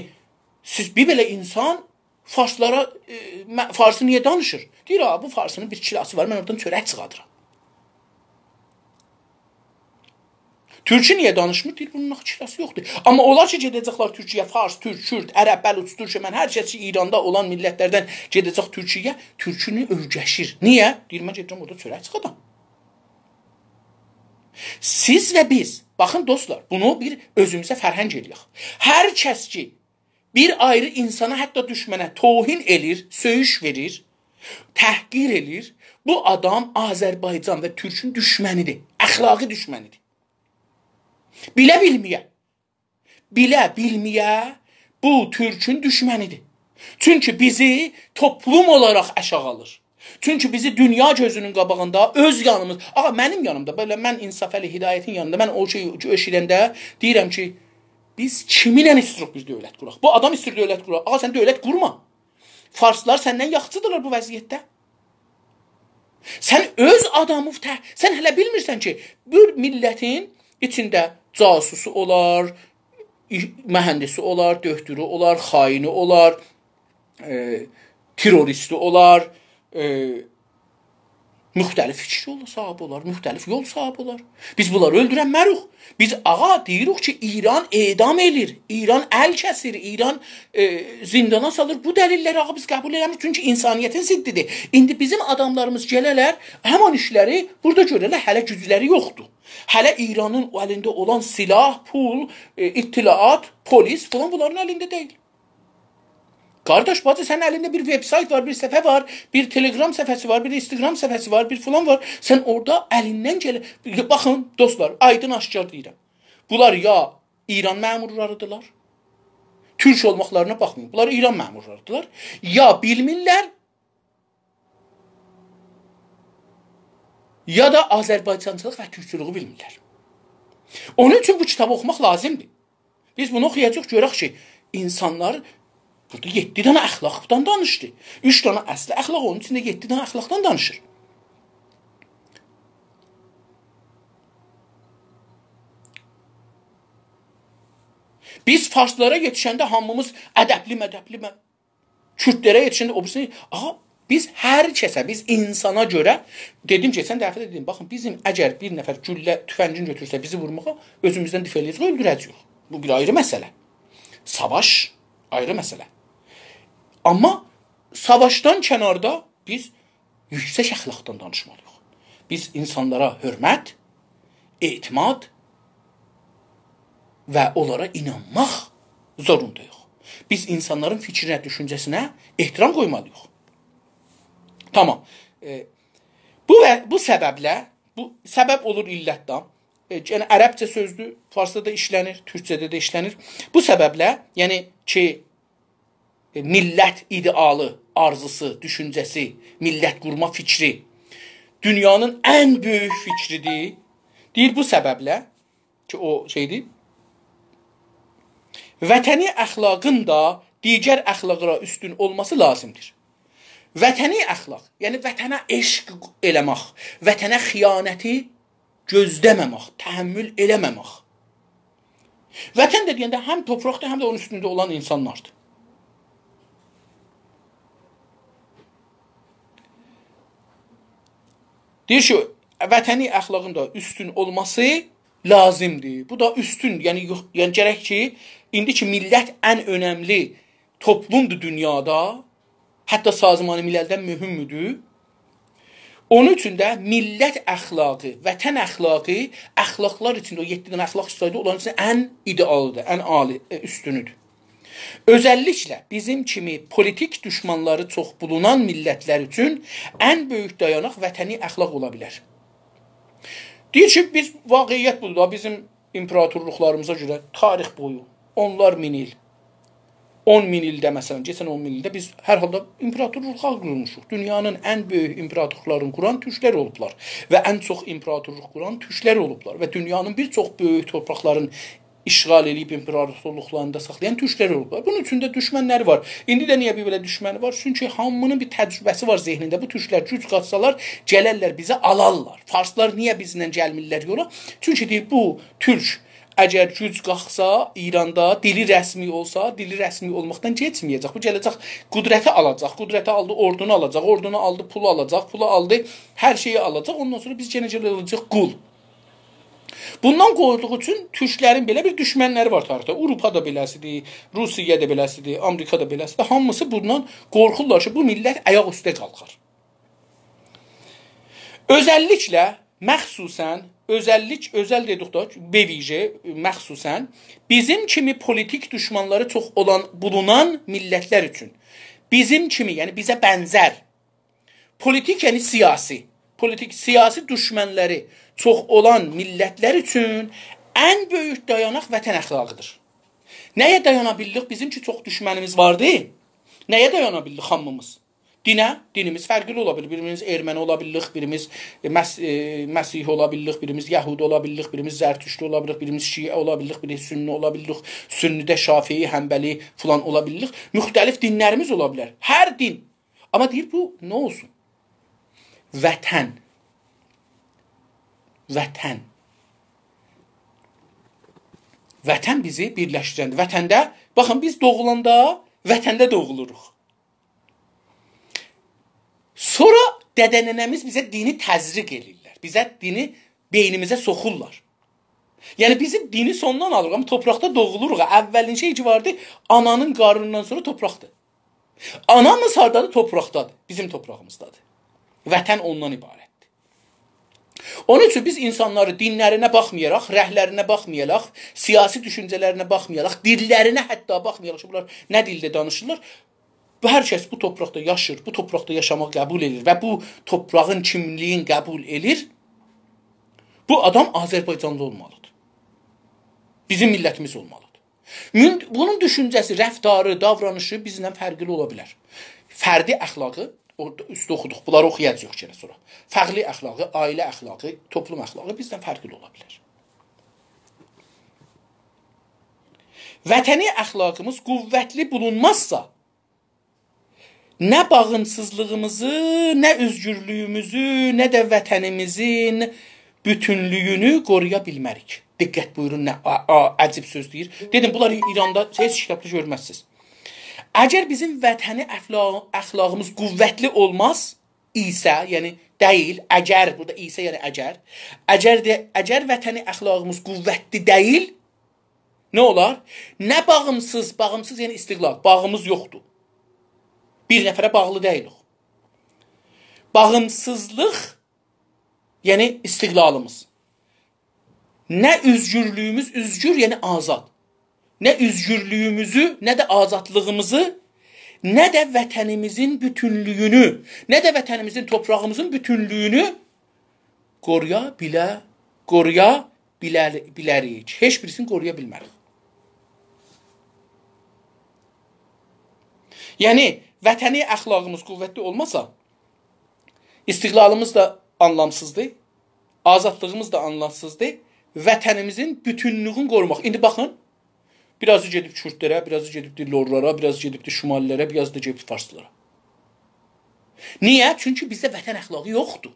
سیز بیر بئله اینسان فارسلارا، ائ، مه-، فارسی نییه دانیشیر؟ دئییر، «آ، بو فارسینین بیر کلاسی وار، من اورادان چؤرک چیخادیرام.» تورکو نییه دانیشمیر؟ دئییر، بونون آخی کلاسی یوخدور. آمما اونلار کی گئده‌جکلر تورکیه‌یه، فارس، تورک، کورد، عرب، بلوچ، تورکمن، هر کس کی ایراندا اولان میللتلردن گئده‌جک تورکیه‌یه، تورکونو اؤیرشیر. نییه؟ دئییر، «من گئدیرم اورادا چؤرک چیخادام.» سیز و بیز، باخین دوستلار، بونو بیر اؤزوموزه فرهنگ ائله‌یک. هر کس کی بیر آیری اینسانا، حتی دوشمنه توهین ائله‌ییر، سؤیوش وئریر، تحقیر ائله‌ییر، بو آدام آذربایجان و تورکون دوشمنیدیر، اخلاقی دوشمنیدیر. بیله بیلمه‌یه، بیله بیلمه‌یه بو تورکون دوشمنیدیر. چونکی بیزی توپلوم اولاراق آشاغی آلیر. چونکی بیزی دونیا گؤزونون قاباغیندا، اؤز یانیمیز، آغا، منیم یانیمدا، بئله من انصافعلی هدایتین یانیندا، من او شئی ائشیدنده دئییرم کی، بیز کیمینله ایستیروق بیر دؤولت قوراق؟ بو آدام ایستیر دؤولت قورا. آغا، سن دؤولت قورما. فارسلار سندن یاخشیدیرلار بو وضعیتده. سن اؤز آدامین ته-، سن هله بیلمیرسن کی، بیر میللتین ایچینده جاسوسو اولار، ای-، مهندسی اولار، دؤکتورو اولار، خائنی اولار، ائ، تروریستی اولار، ائ، مختلف فیکیر یولو صاحیبی اولار، مختلف یول صاحیبی اولار. بیز بونلاری اؤلدورنمه‌ریک. بیز، آغا، دئییریک کی، ایران اعدام ائله‌ییر، ایران ال کسیر، ایران، ائ، زیندانا سالیر. بو دلیللری، آغا، بیز قبول ائله‌میریک، چونکی انسانیتین ضدیدیر. ایندی بیزیم آداملاریمیز گله‌لر، همین ایشلری بورادا گؤره‌لر، هله گوجلری یوخدور. هله ایرانین او الینده اولان سلاح، پول، ائ، اطلاعات، پلیس فلان بونلارین الینده دئییل. قارداش، باجی، سنین الینده بیر وبسایت وار، بیر صفحه وار، بیر تلگرام صفحه‌سی وار، بیر اینستاگرام صفحه‌سی وار، بیر فلان وار. سن اورادا الیندن گله-، باخین، دوستلار، آیدین آشکار دئییرم. بونلار یا ایران مأمورلاریدیرلار، تورک اولماقلارینا باخمایین. بونلار ایران مأمورلاریدیرلار. یا بیلمیرلر، یا دا آذربایجانچیلیق و تورکچولوگو بیلمیرلر. اونون اوچون بو کیتابی اوخوماق لازیمدیر. بیز بونو اوخویاجاغیق، گؤرک کی، اینسانلار، بورادا یئددی دنه اخلاقدان دانیشدی. اوچ دنه اصلی اخلاق، اونون ایچینده یئددی دنه اخلاقدان دانیشیر. بیز فارسلارا یئتیشنده هامیمیز ادبلی، مدبلی، مه-، کوردلره یئتیشنده او بیریسی، آها، بیز هر کسه، بیز اینسانا گؤره، دئدیم، کئچن دفعه ده دئدیم، باخین، بیزیم اگر بیر نفر گولله، تفنگین گؤتورسه بیزی وورماغا، اؤزوموزدن دفاع ائله‌یه‌جه‌ییک، اؤلدوره‌جه‌ییک. بو بیر آیری مسئله. ساواش آیری مسئله. آمما ساواشدان کناردا بیز یوکسک اخلاقدان دانیشمالی‌ییق. بیز اینسانلارا حؤرمت، اعتماد و اونلارا اینانماق زورونداییق. بیز اینسانلارین فیکرینه، دوشونجه‌سینه احترام قویمالی‌ییق. تامام. ائ، بو و بو سببله، بو سبب اولور علت ده. ائ، یعنی عربجه سؤزدور، فارسدا دا ایشله‌نیر، تورکجه‌ده ده ایشله‌نیر. بو سببله، یعنی کی، ائ، میللت ایده‌آلی، آرزوسو، دوشونجه‌سی، میللت قورما فیکری دونیانین ان بؤیوک فیکریدیر. دئییر، بو سببله کی، او شئیدیر، وطنی اخلاقین دا دیگر اخلاقلارا اوستون اولماسی لازیمدیر. وطنی اخلاق، یعنی وطنه عشق ائله‌مک، وطنه خیانتی گؤزله‌مه‌مک، تحمل ائله‌مه‌مک. وطن ده دئینده هم توپراقدیر، هم ده اونون اوستونده اولان اینسانلاردیر. دئییر کی، وطنی اخلاقین دا اوستون اولماسی لازیمدیر. بو دا اوستون، یعنی یوخ، یعنی گرک کی، ایندی کی میللت ان اؤنملی توپلومدور دونیادا، حتی سازمان مللدن مهمدور. اونون اوچون ده میللت اخلاقی، وطن اخلاقی، اخلاقلار ایچینده او یئددی دنه اخلاق سایدی، اونلارین ایچینده ان ایده‌آلیدیر، ان عالی، ائ، اوستونودور. اؤزللیکله بیزیم کیمی پولیتیک دوشمانلاری چوخ بولونان میللتلر اوچون ان بؤیوک دایاناق وطنی اخلاق اولا بیلر. دئییر کی، بیز، واقعیت بودور دا، بیزیم ایمپراتورلوقلاریمیزا گؤره تاریخ بویو، اونلار مین ایل، اون مین ایلده، مثلا، کئچن اون مین ایلده بیز هر حالدا ایمپراتورلوقلار قورموشوق. دونیانین ان بؤیوک ایمپراتورلوقلارینی قوران تورکلر اولوبلار و ان چوخ ایمپراتورلوق قوران تورکلر اولوبلار و دونیانین بیر چوخ بؤیوک تورپاقلارین اشغال ائله‌ییب ایمپراتورلوقلاریندا ساخلایان تورکلر اولوبلار. بونون اوچون ده دوشمنلری وار. ایندی ده نییه بیر بئله دوشمنی وار؟ چونکی هامی‌نین بیر تجربه‌سی وار ذهنینده. بو تورکلر گوج قاتسالار، گلرلر بیزی آلارلار. فارسلار نییه بیزله گلمیرلر یولا؟ چونکی دئییر، بو تورک اگر گوج قالخسا ایراندا، دیلی رسمی اولسا، دیلی رسمی اولماقدان کئچمه‌یه‌جک. بو گله‌جک، قدرتی آلاجاق، قدرتی آلدی، اوردونو آلاجاق، اوردونو آلدی، پولو آلاجاق، پولو آلدی، هر شئیی آلاجاق. اوندان سونرا بیز یئنه گله‌جه‌ییک قول. بوندان قورخدوغو اوچون تورکلرین بئله بیر دوشمنلری وار تاریخده. آوروپا دا بئله‌سیدیر، روسیه ده بئله‌سیدیر، آمریکا دا بئله‌سیدیر. هامیسی بوندان قورخورلار کی، بو میللت آیاق اوسته قالخار. اؤزللیکله، مخصوصا، اؤزللیک، اؤزل دئدیک دا، به ویژه، مخصوصا بیزیم کیمی پولیتیک دوشمانلاری چوخ اولان، بولونان میللتلر اوچون، بیزیم کیمی، یعنی بیزه بنزر، پولیتیک، یعنی سیاسی، پولیتیک، سیاسی دوشمنلری چوخ اولان میللتلر اوچون ان بؤیوک دایاناق وطن اخلاقیدیر. نه‌یه دایانا بیلدیک؟ بیزیم کی، چوخ دوشمنیمیز واردی. نه‌یه دایانا بیلدیک هامیمیز؟ دینه، دینیمیز فرقلی اولا بیلیر. بیریمیز ارمنی اولا بیلیریک، بیریمیز، ائ، مس-، ائ، مسیحی اولا بیلیریک، بیریمیز یهودی اولا بیلیریک، بیریمیز زرتشتی اولا بیلیریک، بیریمیز شیعه اولا بیلیریک، بیریمیز سنی اولا بیلیریک، سنی‌ده شافعی، حنبلی فلان اولا بیلیریک. مختلف دینلریمیز اولا بیلر. هر دین. آمما دئییر، بو نه اولسون؟ وطن. وطن. وطن بیزی بیرلشدیرندیر. وطنده، باخین، بیز دوغولاندا وطنده دوغولوروق. سونرا دده ننه‌میز بیزه دینی تزریق ائله‌ییرلر. بیزه دینی بئینیمیزه سوخورلار. یعنی بیزیم دینی سوندان آلیریق، آمما توپراقدا دوغولوروق. اولین شئی کی واردی، آنانین قارنیندان سونرا توپراقدیر. آنامیز هاردادیر؟ توپراقدادیر. بیزیم توپراغیمیزدادیر. وطن اوندان عبارتدیر. اونون اوچون بیز اینسانلاری دینلرینه باخمایاراق، رنگلرینه باخمایاراق، سیاسی دوشونجه‌لرینه باخمایاراق، دیللرینه حتی باخمایاراق کی، بونلار نه دیلده دانیشیرلار، بو هر کس بو توپراقدا یاشیر، بو توپراقدا یاشاماغی قبول ائدیر و بو توپراغین کیملیگین قبول ائدیر، بو آدام آذربایجانلی اولمالیدیر. بیزیم میللتیمیز اولمالیدیر. مون-، بونون دوشونجه‌سی، رفتاری، داورانیشی بیزدن فرقلی اولا بیلر. فردی اخلاقی، او اوسته اوخودوق، بونلاری اوخویاجاغیق یئنه سونرا. فردی اخلاقی، عائله اخلاقی، توپلوم اخلاقی بیزدن فرقلی اولا بیلر. وطنی اخلاقیمیز قوتلی بولونمازسا، نه باغیمسیزلیغیمیزی، نه اؤزگورلویوموزو، نه ده وطنیمیزین بوتونلویونو قورویا بیلمه‌ریک. دقت بویورون، نه آ-، آ-، عجیب سؤز دئییر. دئدیم، بونلاری ایراندا هئچ کیتابدا گؤرمزسینیز. اگر بیزیم وطنی اخلا-، اخلاقیمیز قوتلی اولماز ایسه، یعنی دئییل، اگر، بورادا ایسه، یعنی اگر، اگر ده، اگر وطنی اخلاقیمیز قوتلی دئییل، نه اولار؟ نه باغیمسیز، باغیمسیز، یعنی استقلال، باغیمیز یوخدور. بیر نفره باغلی دئییلیک. باغیمسیزلیق، یعنی استقلالیمیز. نه اؤزگورلویوموز اؤزگور، یعنی آزاد. نه اؤزگورلویوموزو، نه ده آزادلیغیمیزی، نه ده وطنیمیزین بوتونلویونو، نه ده وطنیمیزین، توپراغیمیزین بوتونلویونو قورویا بیله-، قورویا بیلر-، بیلریک. هئچ بیریسینی قورویا بیلمریک. یعنی، وطنی اخلاقیمیز قوتلی اولماسا، استقلالیمیز دا آنلامسیزدیر، آزادلیغیمیز دا آنلامسیزدیر. وطنیمیزین بوتونلویونو قوروماق. ایندی باخین، بیر آزی گئدیب کوردلره، بیر آزی گئدیبدی لورلارا، بیر آزی گئدیبدی شمالی‌لره، بیر آزی دا گئدیبدی فارسلارا. نییه؟ چونکی بیزده وطن اخلاقی یوخدور.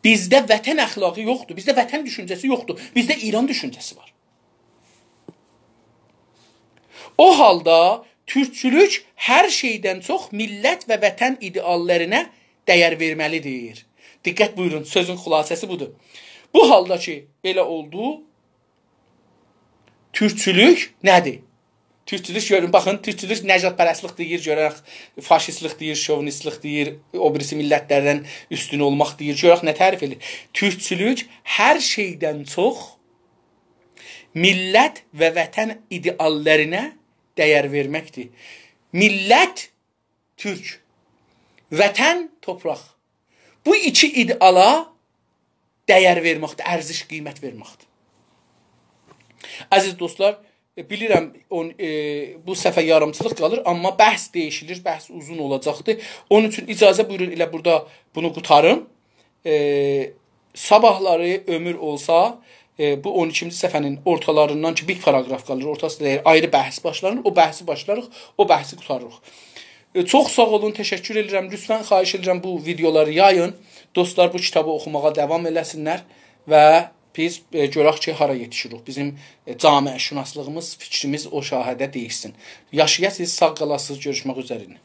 بیزده وطن اخلاقی یوخدور. بیزده وطن دوشونجه‌سی یوخدور. بیزده ایران دوشونجه‌سی وار. او حالدا تورکچولوک هر شئیدن چوخ میللت و وطن ایده‌آللارینا دَیر وئرمه‌لیدیر. دقت بویورون، سؤزون خلاصه‌سی بودور. بو حالدا کی، بئله اولدو، تورکچولوک نه‌دیر؟ تورکچولوک، گؤرون، باخین، تورکچولوک نژادپرستلیک دئییر، گؤرک، فاشیستلیک دئییر، شووینیستلیک دئییر، او بیریسی میللتلردن اوستون اولماق دئییر، گؤرک نه تعریف ائدیر. تورکچولوک هر شئیدن چوخ میللت و وطن ایده‌آللارینا دَیر وئرمکدیر. میللت، تورک، وطن، توپراق. بو ایکی ایده‌آلا دَیر وئرمکدیر، ارزش، قیمت وئرمکدیر. عزیز دوستلار، ائ، بیلیرم، اون-، ائ، بو صفحه یاریمچیلیق قالیر، آمما بحث دییشیلیر، بحث اوزون اولاجاقدیر. اونون اوچون اجازه بویورون، ائله بورادا بونو قوتاریم. ائ، صاباحلاری عؤمور اولسا، ائ، بو اون ایکینجی صفحه‌نین اورتالاریندان کی، بیر پاراگراف قالیر، اورتاسی دا دئییر، آیری بحث باشلانیر، او بحثی باشلاریق، او بحثی قوتاریریق. ائ، چوخ ساغ اولون، تشکر ائدیرم. لطفاً خواهش ائدیرم، بو ویدئولاری یایین. دوستلار بو کیتابی اوخوماغا داوام ائله‌سینلر و بیز، ائ، گؤرک کی، هارا یئتیشیریک. بیزیم، ائ، جامعه‌شناسلیغیمیز، فیکریمیز او ساحه‌ده دییشسین. یاشایاسینیز، ساغ قالاسینیز، گؤروشمک اوزرینه.